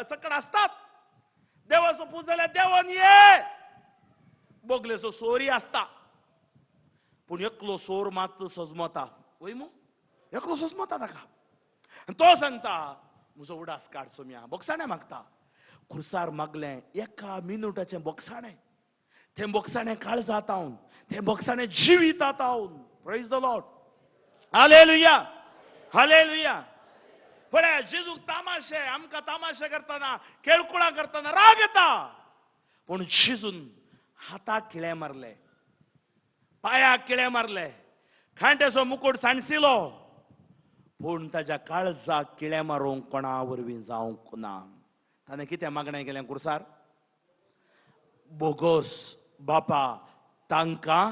सकड आसतात. देवाचो पूज जाल्यार देवान ये, बोगलेचो सोरी आसता. पूण एकलो सोर मात सजमता. वय मू, एकलो सजमता ताका. तो सांगता म्हजो उडास काड सोम्या, बोगसाणें मागता. खुर्सार मागलें एका मिनुटाचें बोगसाणें. तें बोगसाणें काळजांत हांव, तें बोगसाणें जिवितांत हांव. प्रेज the Lord, hallelujah, hallelujah. पळया जेजूक तामाशे, आमकां तामाशे करतना, खेळकुळां करतना राग येता. पूण जेजून हाताक खिळे मारले, पांयाक किळे मारले, खांट्याचो मुकूट सांडसिलो, पूण ताज्या काळजाक किळे मारूंक कोणा वरवीं जावंक ना. ताणें कितें मागणें केलें खुर्सार? बोगोस बापा, तांकां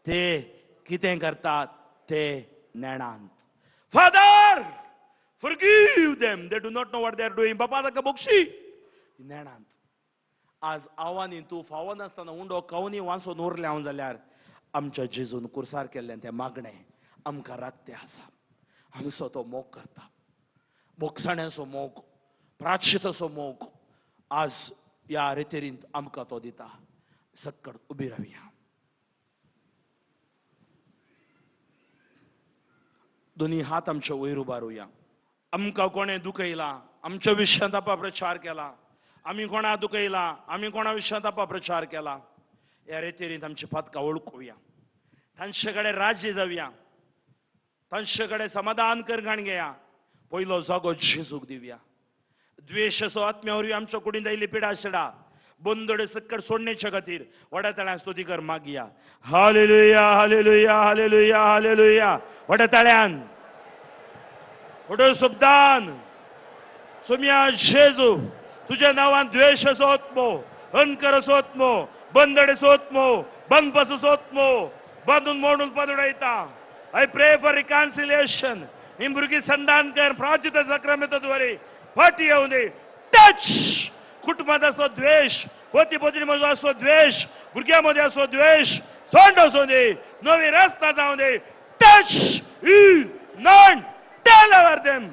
ते कितें करतात ते नेणांत. Father forgive them, they do not know what they are doing. बापा ताका बोगशी नेणांत. आज आवानी तूं फावो नासतना उंडो कवनी वांचून उरलें हांव जाल्यार आमच्या जेजून कुर्सार केल्लें तें मागणें आमकां राखतें आसा. आमचो तो मोग करता, बोगसाण्याचो मोग, प्राचिताचो मोग आज ह्या रेतेरींत आमकां तो दिता. सक्कड उबी रावया. दोनी हात आमचे वयर उबारुया. आमकां कोणें दुखयलां, आमच्या विशयांत अपप्रचार केला, आमी कोणा दुखयलां, आमी कोणा विशयांत अपप्रचार केला, ह्या रेतेरींत आमची पातकां वळखुया, तांचे कडेन राज्य जावया, तांचे कडेन समाधान करघाण घेया. पयलो जागो जेजूक दिवया. द्वेशाचो आत्म्या वरवीं आमच्या कुडींत आयिल्ली पिडा शिडा बंदडे सक्कड सोडण्याच्या खातीर व्हड्या ताळ्यान स्तुती कर मागया. Hallelujah, hallelujah, hallelujah, hallelujah. व्हड्या ताळ्यान, व्हडो शब्दान सोम्या जेजू तुज्या नांवान द्वेशाचो आत्मो, अनकराचो आत्मो, बंदडेचो आत्मो, बांदपाचो आत्मो बांदून मोडून पादुडायता. I pray for reconciliation. ही भुरगीं संधान कर प्राचित सक्रामेंताद्वारे फाटी येवं दी. टच. कुटुंबांत आसलो द्वेश, पती पत्नी मदलो आसलो द्वेश, भुरग्यां मदीं आसलो द्वेश सोंड वचूं दी. नवी रस्ता जावं दी. Touch non tell our them.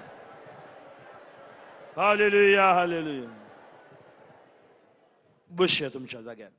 Hallelujah, hallelujah. बसया तुमच्या जाग्यार.